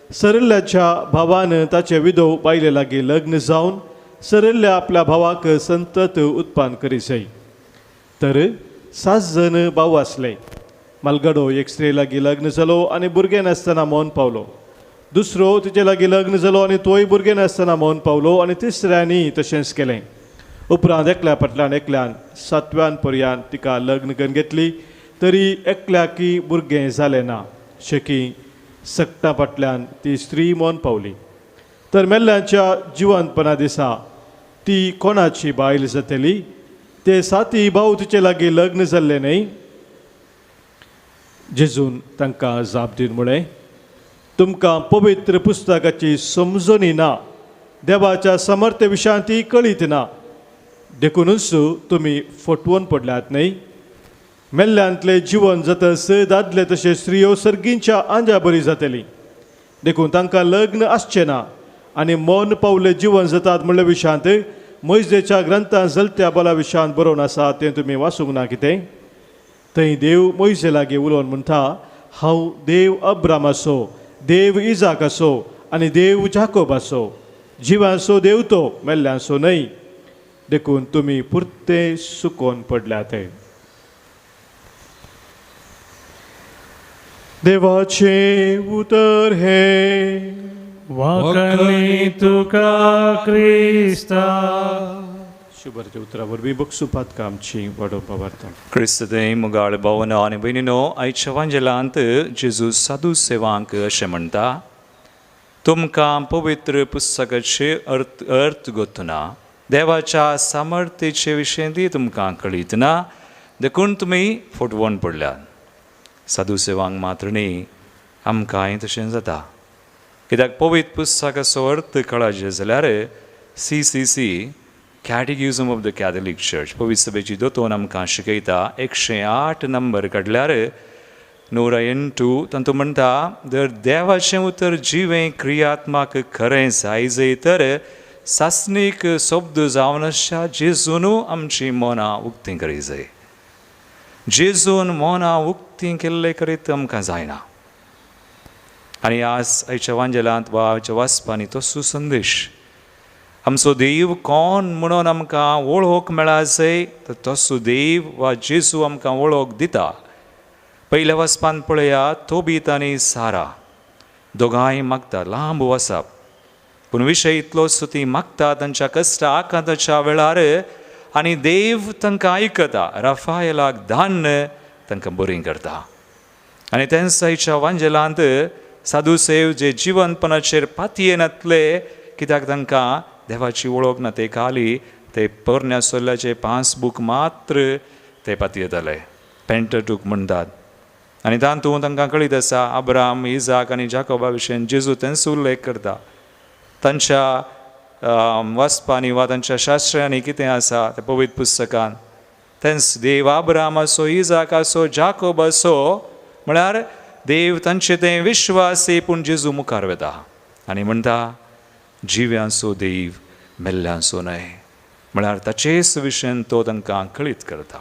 सरल्ल्याच्या भावान ताचे विधव बायले लागीं लग्न जावन सरल्ल्या आपल्या भावाक संतत उत्पन्न करी जाय. तर 7 जण भाव आसले. मालगडो एक स्त्री लागीं लग्न जालो आनी भुरगें नासतना मौन पावलो. दुसरो तिचे लागीं लग्न जालो आनी तोय भुरगें नासतना मौन पावलो आनी तिसऱ्यांनी तशेंच केलें. उपरांत एकल्या फाटल्यान एकल्यान 7व्यान पर्यान तिका लग्न करून घेतली, तरी एकल्याकी भुरगें जालें ना. शेकी सगटां फाटल्यान ती स्त्री मौन पावली. तर मेल्ल्यांच्या जिवनपणा दिसा ती कोणाची बायल जातली? ते साती भाव तिचे लागीं लग्न जाल्ले न्हय? जेजून तांकां जाप दिवन म्हळें, तुमकां पवित्र पुस्तकाची समजणी ना, देवाच्या समर्थ्य विशयांत ती कळीत ना, देखुनूच तुमी फटवून पडल्यात न्हय? मेल्ल्यांतले जिवन जातस दादले तशें स्त्रियो सर्गींच्या आंज्या बरी जातली, देखून तांकां लग्न आसचें ना आनी मौन पावले जिवन जातात म्हणल्या विशयांत मोयजेच्या ग्रंथान जलत्या बला विशयांत बरोवन आसा तें तुमी वाचूंक ना कितें? थंय देव मोयजे लागीं उलोवन म्हणटा, हांव देव अब्रामाचो, देव इजाकाचो आनी देव जाकोबाचो, जिवांचो देव तो, मेल्ल्यांचो न्हय. देखून तुमी पुरते सुकोन पडल्यात. देवाचें उतर हें. वाकणी तुका क्रिस्ता. शुभरच्या उतरा वरवीं बक्षुपात आमची वाडोवपा वार्ता. क्रिस्तदें मुगाळ भावनो आनी भयणीनो, आयच्या वांजेलांत जेजू साधू सेवांक अशें म्हणटा, तुमकां पवित्र पुस्तकाचे अर्थ अर्थ गोतना देवाच्या सामर्थ्याचे विशयी तुमकां कळीत ना, देखून तुमी फटवण पडल्यात. साधू सेवांक मात्र न्ही, आमकांय तशें जाता. कित्याक पवित्र पुस्तकाचो अर्थ कळाचे जाल्यार CCC catechism of the Catholic church पवित्र सभेची दोतोन आमकां शिकयता. 108 नंबर काडल्यार 108 तातूंत म्हणटा, जर देवाचें उतर जिवें क्रियात्मक खरें जाय तर सासणीक शब्द जावन आसच्या जेजून आमचीं मनां उक्तीं करीत जाय. जेजून मनां उक्तीं केल्ले करीत आमकां जायना. आनी आज आयच्या वांजेलांत वा आयच्या वाचपांनी तो सुसंदेश आमचो देव कोण म्हणून आमकां वळख मेळा जाय तर तसो देव वा जेजू आमकां वळख दिता. पयल्या वाचपान पळया, तोबीत आनी सारा दोगांय मागता लांब वसप, पूण विशय इतलोच ती मागता तांच्या कश्टा आकांताच्या वेळार आनी देव तांकां आयकता. राफायलाक धान्न तांकां बरी करता. आनी तेंच आयच्या वांजेलांत साधू सेव जे जिवनपणाचेर पातयेनातले, कित्याक तांकां देवाची वळख ना, ते खाली ते पोरण्या सोल्ल्याचे 5 बूक मात्र ते पातयेताले, पेंटटूक म्हणटात. आनी तातूंत तांकां कळीत आसा अब्राम, इजाक आनी जाकोबा विशयन जेजू तेंच उल्लेख करता. तांच्या वाचपांनी वा तांच्या शास्त्रांनी कितें आसा त्या पवित्र पुस्तकान तेंच देव अब्राम आसो, इजाक आसो, जाकोब आसो, म्हळ्यार देव तांचे ते विश्वासी. पूण जेजू मुखार वता आनी म्हणटा जिव्यांचो देव मेल्ल्यांचो न्हय, म्हळ्यार ताचेच विशयन तो तांकां कळीत करता,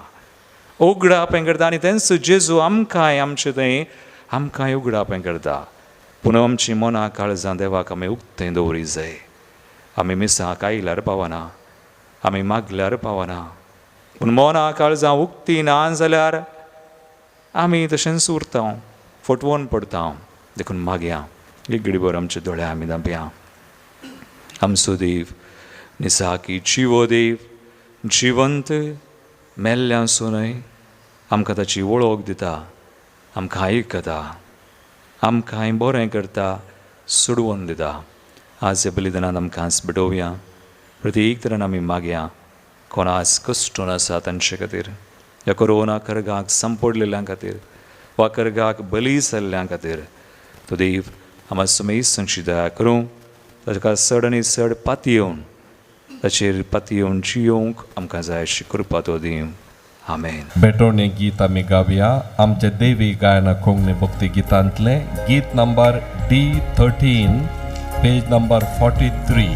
उगडापें करता. आनी तेंच जेजू आमकांय आमचें थंय आमकांय उगडापें करता. पूण आमची मनां काळजां देवाक आमी उक्तें दवरी जाय. आमी मिसाक आयल्यार पावना, आमी मागल्यार पावना, पूण मनां काळजां उक्ती ना जाल्यार आमी तशेंच उरता, फटवोन पडता. देखून मागया एक घडीभर आमच्या दोळ्या आमी धांपया. आमचो देव निसाकी जिवो देव, जिवंत मेल्ल्यांचो न्हय, आमकां ताची वळख दिता, आमकां आयकता, आमकांय बरें करता, सोडवून दिता. आज ह्या बलिदानान आमकां भेटोवया. प्रत्येक तरेन आमी मागया कोण आज कश्टून आसा तांचे खातीर, ह्या कोरोना करगाक सांपडलेल्यां खातीर वा करगाक बली जाल्ल्यां खातीर तो देव आमकां समेस्तांची दया करूं, ताका चड आनी चड पातयेवन ताचेर पातयेवन जियोवंक आमकां जाय अशी कृपा तो दिवं. आमेन. भेटवणे गीत आमी गावया आमचे देवी गायना कोंकणी भक्ती गितांतलें गीत नंबर D13, page number 43.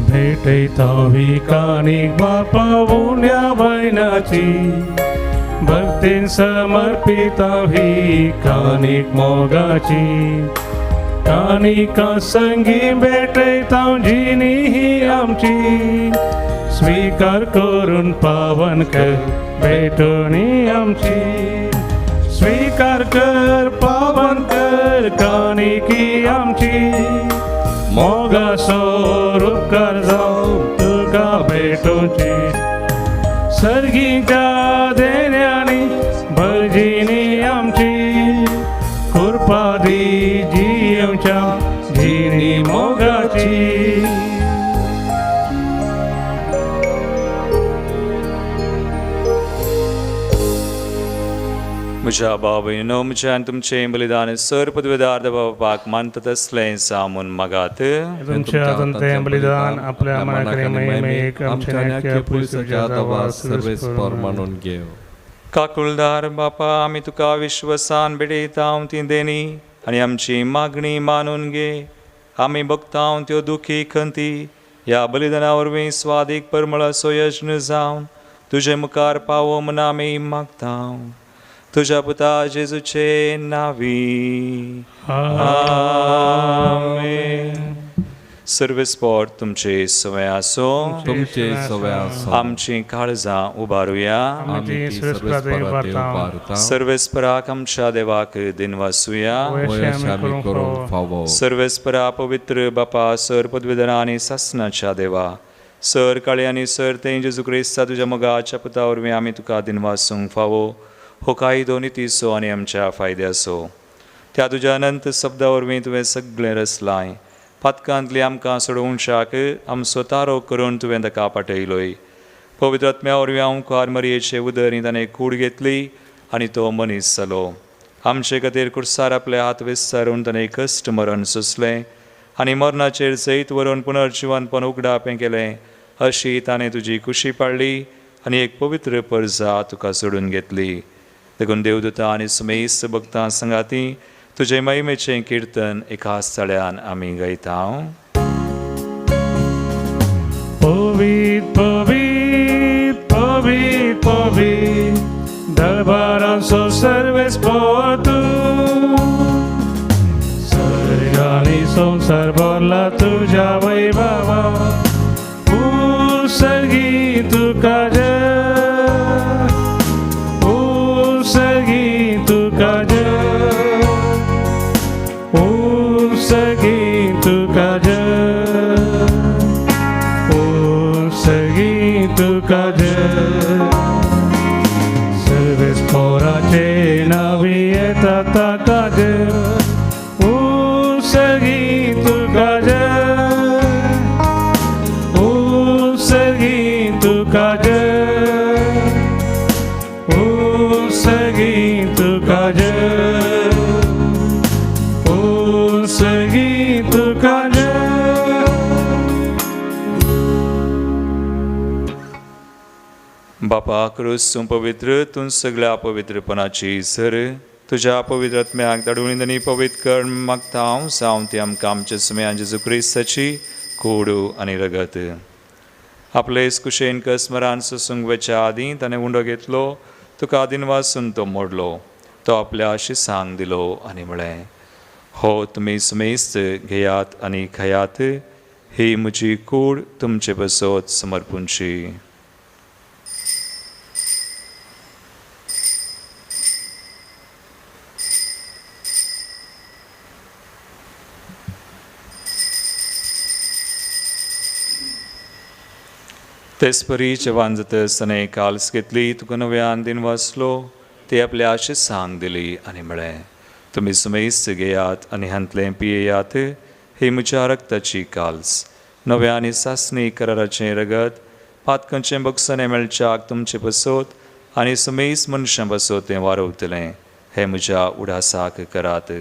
भेटयता विकानीक बापा उण्या वयनाची, भक्तीन समर्पिता ही कानीक मोगाची. कानिका संगी भेटयता जिनी ही आमची, स्वीकार करून पावन कर भेटणी आमची. स्वीकार कर पावन कर कानिकी आमची, मोगासो उपकार जावं तुका भेटोवची. सर्गीच्या देण्यांनी भरजिनी आमची, कृपा दी जियेवच्या जिणी मोगाची. म्हज्या बाबयनो, म्हज्या आनी तुमचें बलिदान सर पदवेदार बापाक मानता तसलें सामून मागात. तुमच्या हातान तें बलिदान आपल्या मनाक आनी महिमेक आमच्या न्याय पुलिसाच्या देवा सर्वेस्पर मानून घेव. काकुळदार बापा, आमी तुका विश्वासान भेटयता ती देणी आनी आमची मागणी मानून घे. आमी भोगता त्यो दुखी खंती ह्या बलिदाना वरवीं स्वादीक परमळाचो यज्ञ जावन तुजे मुखार पावो म्हूण आमी मागता. तुज्या पुता जेजूचे नावी आमेन. सर्वेस्पर तुमचे सवय आसो, तुमचे सवय आसो. आमची काळजां उबारुया. सर्वेस्पराक आमच्या देवाक दिनवासुया. सर्वेस्परा पवित्र बापा, सर पदवीधरा आनी सासनाच्या देवा, सर काळे आनी सर तें जेजू क्रिस्ता तुज्या मोगाच्या पुता वरवीं आमी तुका दिनवासूंक फावो. हो कायदो नितीचो आनी आमच्या फायद्याचो. त्या तुज्या अनंत शब्दा वरवीं तुवें सगळें रचलांय. पातकांतली आमकां सोडोवंक आमचो तारो करून तुवें ताका पाठयलोय. पवित्र आत्म्या वरवीं आमकार मरयेचे उदरी ताणें कूड घेतली आनी तो मनीस जालो. आमचे खातीर कुर्सार आपले हात विस्तारून ताणें कश्ट मरण सोंसलें आनी मरणाचेर जैत व्हरून पुनर्जिवनपण उगडापें केलें. अशी ताणें तुजी खुशी पाळ्ळी आनी एक पवित्र परजा तुका सोडून घेतली. देखून देवदूता आनी सुमेस्त भक्तां सांगाती तुजे महिमेचें किर्तन एका स्थळ्यान आमी गायता. पवित्र पवित्र पवित्र पवित्र दरबारांचो सर्वेस्पर तूं, सर्ग आनी संवसार भरला तुज्या वैभवा. उत्सर्गी तुका जय, उत्सर्गी तुका जय, उत्सर्गी तुका जय, उत्सर्गी तुका जय. सर्वेस्पराचे नावी येता ताका जय, उत्सर्गी तुका जय, उत्सर्गी तुका जय, उत्सर्गी तुका जय, उत्सर्गी तुका जय. बापा क्रूस तूं पवित्र, तूं सगळ्या पवित्रपणाची सर. तुज्या पवित्र आत्म्याक धाडून आनी पवित्र कर मागता हांव, जावं ती आमकां आमच्या सुम्या जेजू क्रिस्ताची कूड आनी रगत. आपले कुशेन कस्मरान सोसूंक वचच्या आदीं ताणें उंडो घेतलो, तुका आदीन तो मोडलो, तो आपल्या शिसांक दिलो आनी म्हळें, हो तुमी सुमेस्त घेयात आनी खायात, ही म्हजी कूड तुमचे बसत समर्पूंची. तेचपरी जेवान जातच ताणें काल्स घेतली, तुका नव्यान दिन वाचलो, ती आपल्या शिसांक दिली आनी म्हळें, तुमी सुमेस्त घेयात आनी हांतलें पियेयात, ही म्हज्या रक्ताची काल्स, नव्या आनी सासणी कराराचें रगत, पातकांचें बक्षणें मेळच्याक तुमचे बसत आनी सुमेस्त मनशां बसत तें वारवतलें. हें म्हज्या उडासाक करात.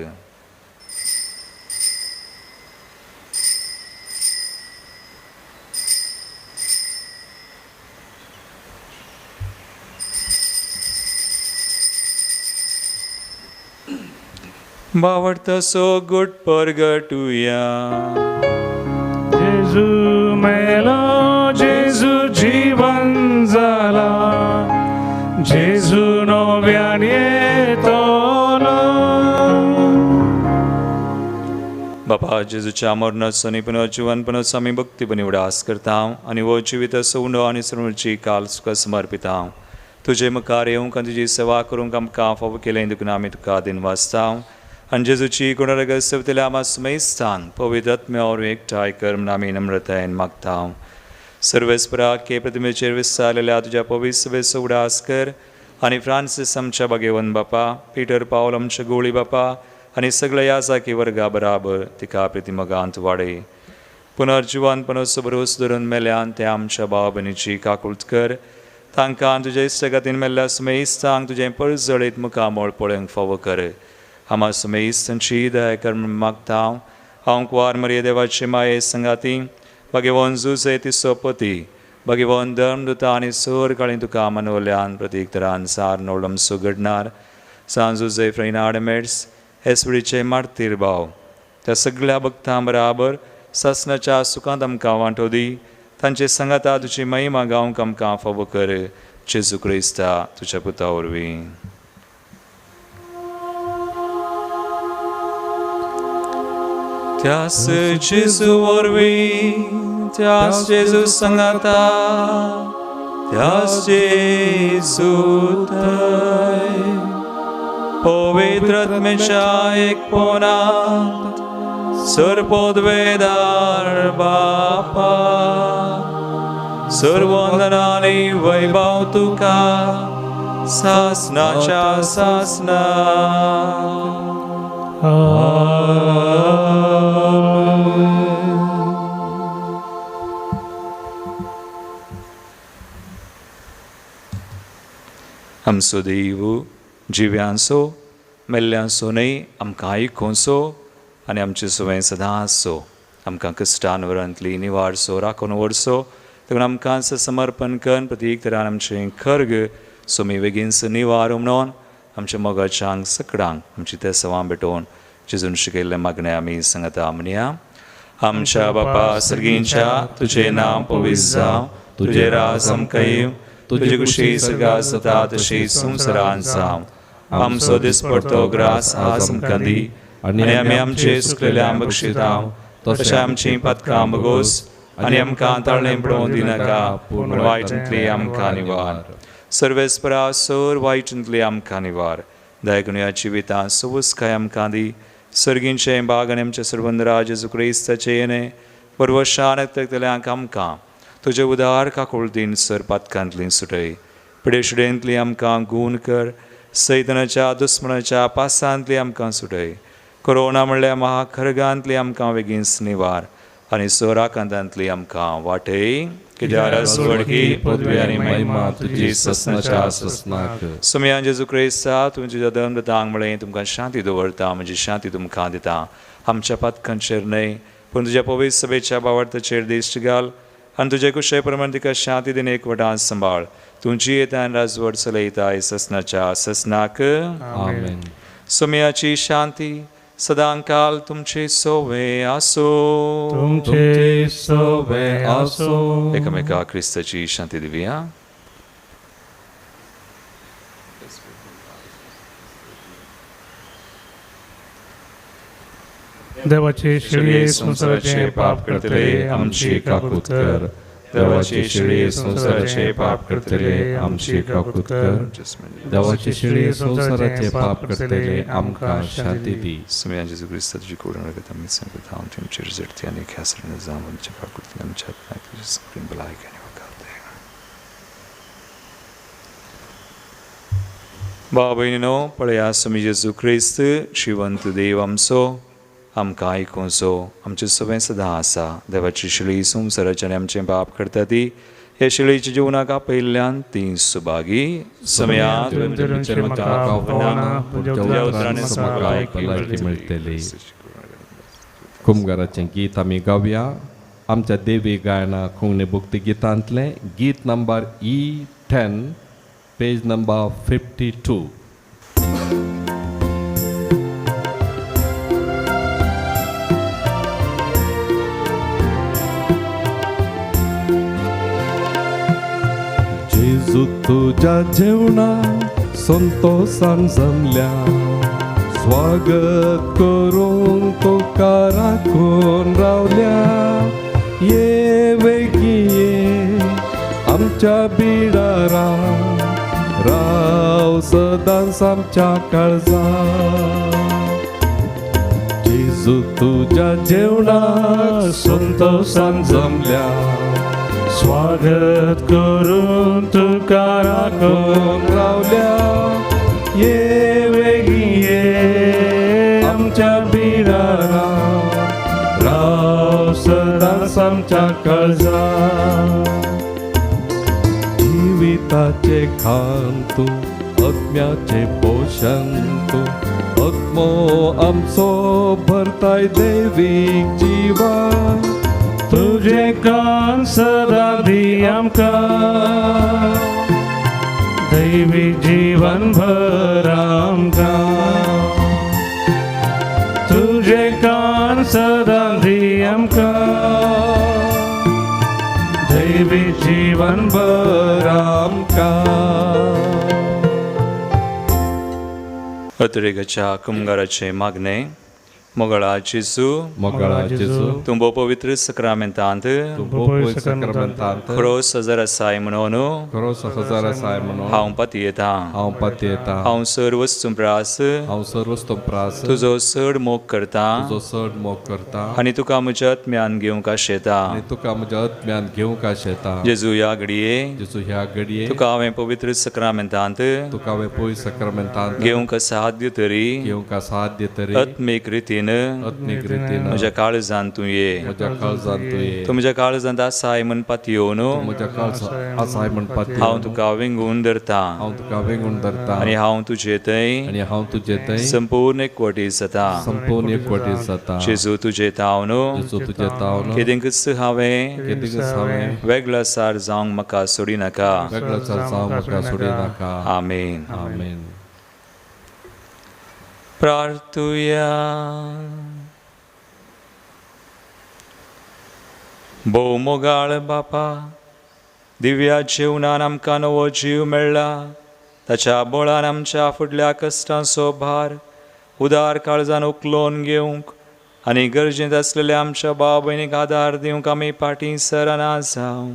बावडतसो गुट परगटुया. जेजू मेलो, जेजू जीवन जाला, जेजू नव्यान येतलो. बापा जेजूच्या मरणाचो आनी पुनर्जिवनपणाचो आमी भक्तीपणी उडास करता आनी हो जिविताचो उंडो आनी सृणची काल तुका समर्पिता. तुजे मुखार येवंक आनी तुजी सेवा करूंक आमकां फावो केलें देखून आमी तुका दिन वाचता आनी जेजूची गुणरगत सेवतल्या आमा सुमेस्तांक पवित्र आत्म्या वरवीं एकठांय कर म्हूण आमी नम्रतायेन मागता. सर्वेस्पराक के प्रतिमेचेर विस्तारलेल्या तुज्या पवित्र सभेचो उडास कर आनी फ्रांसीस आमच्या बागेवन बापा, पिटर पावल आमच्या गोळी बापा आनी सगळ्या याजाकी वर्गा बराबर तिका प्रतिमगांत वाडय. पुनर्जिवनपणाचो भरोस धरून मेल्यान ते आमच्या भाव भयणीची काकूळट कर. तांकां तुज्या इश्टगातीन मेल्ल्या सुमेस्तांक तुजें परजळीत मुखामळ पळोवंक फावो कर. आमा सुमेस्तांची दया कर म्हूण मागता. हांव कुवार मरिये देवाचे माये संगाती भगवान जुजे तिसो पती भगवान धर्मदूता आनी सोर काळी तुका मनवल्यान प्रतीक तरान सार नोडमसो घडणार सांजुजे फ्रैनाड मेड्स हेसवडीचे मार्तीर भाव त्या सगळ्या भक्तां बराबर सासनाच्या सुखांत आमकां वांटो दी. तांचे सांगाता तुजी महिमा गावंक आमकां फावो कर. जेजू क्रिस्ता तुज्या पुता वरवीं. त्यास जेजू वरवीं, त्यास जेजू सांगाता, त्यास जेजू थंय पवित्र आत्म्याच्या एकपणांत सर्वोद्वेदार बापा सर्वंदनानी वैभव तुका सासनाच्या सासना. आमचो देव जिव्यांचो मेल्ल्यांचो न्हय आमकां आयकुचो आनी आमचे सुवें सदां आसचो. आमकां क्रिस्तान वरांतली निवारचो राखून व्हरचो देखून आमकां समर्पण करून प्रतीक तरान आमचें खर्ग सोमी बेगीनच निवार म्हणून आमच्या मोगाच्यांक सकडांक आमची ते सवां भेटोवन जेजून शिकयल्लें मागणें आमी सांगता म्हणया. आमच्या बापा सर्गींच्या तुजें नांव पवित्र जावं, तुजें राज आमकां येवं, तुजी कुशी सर्गात जाता तशी संवसारांत जावं. आमचो दिसपडतो ग्रास आज आमकां दी आनी आमी आमचे सुकलेल्या बक्षिता तशें आमची पातकां बगोस आनी आमकां ताळणें पडोवन दिनाका, पूण वायटांतली आमकां निवार. सर्वेस्परा सर वायटांतली आमकां निवार. दयाकून ह्या जिवितांत सवसकाय आमकां दी. सर्गींचें बाग आनी आमच्या सर्वंदरा जेजू क्रिस्ताचें येणें बरवशान तकतल्यांक आमकां तुजें उदार काकुळतीन सर पातकांतली सुटय. पिडेशुडेंतली आमकां गूण कर, सैतनाच्या दुस्मनाच्या पासांतली आमकां सुटय. कोरोना म्हणल्यार महाखर्गांतली आमकां बेगीन निवार आनी सोराकांतांतली आमकां वाटय. कित्याक राजवडकी पदवी आनी महिमा तुजी ससनाच्या ससनाक. सुमयान जेजू क्रिस्ता तुमच्या तुज्या धर्मदांक म्हळें तुमकां शांती दवरता, म्हजी शांती तुमकां दिता. आमच्या पातकांचेर न्हय पूण तुज्या पवित्र सभेच्या बावडताचेर दिश्ट घाल आनी तुजे कुशे प्रमाण तिका शांती दिन एकवटान सांबाळ. तुमची येतान राजवट चलयताय ससनाच्या ससनाक. आमेन. सुमयाची शांती सदांकाल तुमचे सोवे आसो. तुमचे सोवे आसो. एकामेका क्रिस्ताची शांती दिवया. देवाचे शिळये संवसाराचे पाप करतले आमची काकूत कर. देवाचे शिळये संवसाराचे पाप करतले आमची काकूत कर. देवाचे शिळये संवसाराचे पाप करतले आमकां शांती दी. सुमया जेजू क्रिस्ता तुजी कोडून रगत आमी सांगता हांव तुमचेर झडती आनी ख्यासरण जावं आमच्या काकुतीन आमच्या आत्म्याक तुजी सगळी भलायकी आनी वकाल दी. भाव भयणीनो, पळया सुमी जेजू क्रिस्त जिवंत देव आमचो आमकां आयकुचो. आमचें सगळें सदां आसा. देवाची शिळी संवसाराचे आनी आमचें पाप करता ती ह्या शिळीच्या जिवनाक आपयल्ल्यान ती सुभागी. समया मेळटली. कुमगाराचें गीत आमी गावया. आमच्या देवी गायना कोंकणी भक्ती गितांतलें गीत नंबर E10, page number 52. जेजू तुज्या जेवणा संतोसान जमल्या, स्वागत करूंक तुका राखून रावल्या. ये वेगी ये आमच्या बिडारा, राव सदांच आमच्या काळजा. जेजू तुज्या जेवणाक संतोसान जमल्या, स्वागत करून तुका राखून रावल्या. ये वेगी ये आमच्या बिडारा, राव सदांच आमच्या काळजा. जिविताचे खान तूं, आत्म्याचे पोशण तूं, आत्मो आमचो भरताय देवीक जिवन. तुजें कान सदां दी आमकां, दैवी जीवन भर आमकां. तुजें कान सदां दी आमकां, दैवी जीवन भर आमकां. अतिरेकाच्या कुमगाराचें मागणें. मोगळा जेजू, मोगळा जेजू, तूं भोव पवित्र सक्रामेंतांत खरो सजर आसाय म्हणून, खरो सजर आसाय म्हणून हांव पातयेतां, हांव पातयेतां, हांव सर्वस्तूं प्रास, हांव सर्वस्तूं प्रास तुजो चड मोग करता, तुजो चड मोग करता आनी तुका म्हज्या आत्म्यान घेवंक आशेता, आनी तुका म्हज्या आत्म्यान घेवंक आशेता. जेजू ह्या घडये, जेजू ह्या घडये तुका हांवें पवित्र सक्रामेंतांत, तुका हांवें पवित्र सक्रामेंतांत घेवंक साध्य तरी, घेवंक साध्य तरी आत्मीक रितीन, आत्मीक रितीन म्हज्या काळजांत तूं ये, म्हज्या काळजांत तूं ये, तूं म्हज्या काळजांत आसाय म्हण पातयेवन, म्हज्या काळजांत आसाय म्हण पातयेवन हांव तुका वेंगून धरता, हांव तुका वेंगून धरता आनी हांव तुजे थंय, आनी हांव तुजे थंय संपूर्ण एकवटी जाता, संपूर्ण एकवटी जाता. जेजू तुजे तावन, जेजू तुजे तावन केदेंकच हांवें, केदेंकच हांवें वेगळो सार जावंक म्हाका सोडिनाका, वेगळो सार जावंक म्हाका सोडिनाका. आमेन. आमेन. प्रार्थुया. भोव मोगाळ बापा, दिव्या जेवणान आमकां नवो जीव मेळ्ळा, ताच्या बळान आमच्या फुडल्या कश्टांचो भार उदार काळजान उखलोवन घेवंक आनी गरजेंत आसलेल्या आमच्या भाव भयणीक आदार दिवंक आमी फाटीं सरना जावं.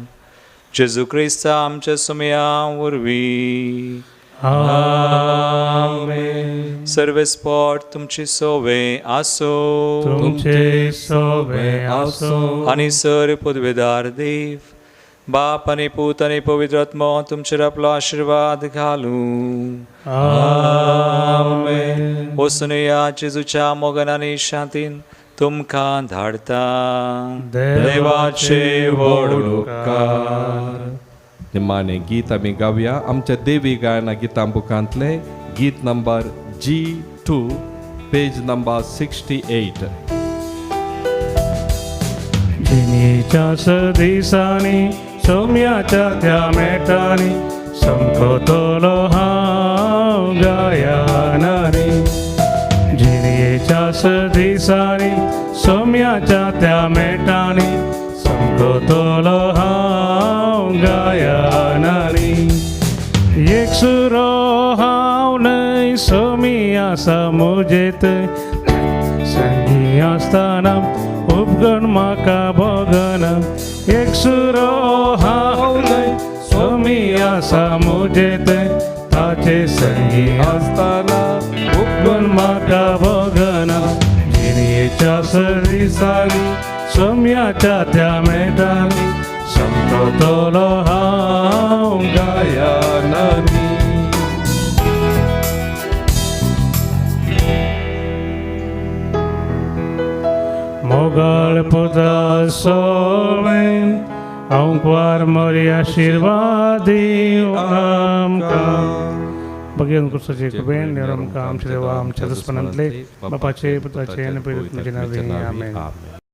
जेजू क्रिस्ता आमच्या सुमया वरवीं. आमेन. सर्वेस्पोट तुमची सोवे आसो, तुमचे सोवे आसो, आनी सर पदवेदार देव बाप आनी पूत आनी पवित्र आत्मो तुमचेर आपलो आशिर्वाद घालूं. आमेन. वचून या जेजूच्या मोगान आनी शांतीन तुमकां धाडता. देवाचे व्हड उपकार. निमाणे गीत आमी गावया आमच्या देवी गायना गितां बुकांतलें गीत नंबर G2 page number 68. जिणेच्या सदिसांनी सोम्याच्या त्या मेटांनी संपतलो हांव गायनांनी. जिणेच्या सदिसांनी सोम्याच्या त्या मेटांनी संपतलो हांव गायनांनी. एक सुरो हांव न्हय सोमी आसा म्हजे थंय, संगी आसतना उपगण म्हाका भोगना. एक सुरो हांव न्हय सोमी आसा म्हजे थंय, ताचे संगी आसतना उपगण म्हाका भोगना. जिणेच्या सदिसांनी सोम्याच्या त्या मेटांनी संपतलो हांव गायनांनी. मोगाळ पुता सोवेन अंकवार मोरी आशिर्वाद दिवं आमकां. बघेन कुर्साचे कृपेन आमकां आमच्या देवा आमच्या दुस्मनांतले बापाचे पुताचे आनी पवित्र आत्म्याचे नांवान. आमेन.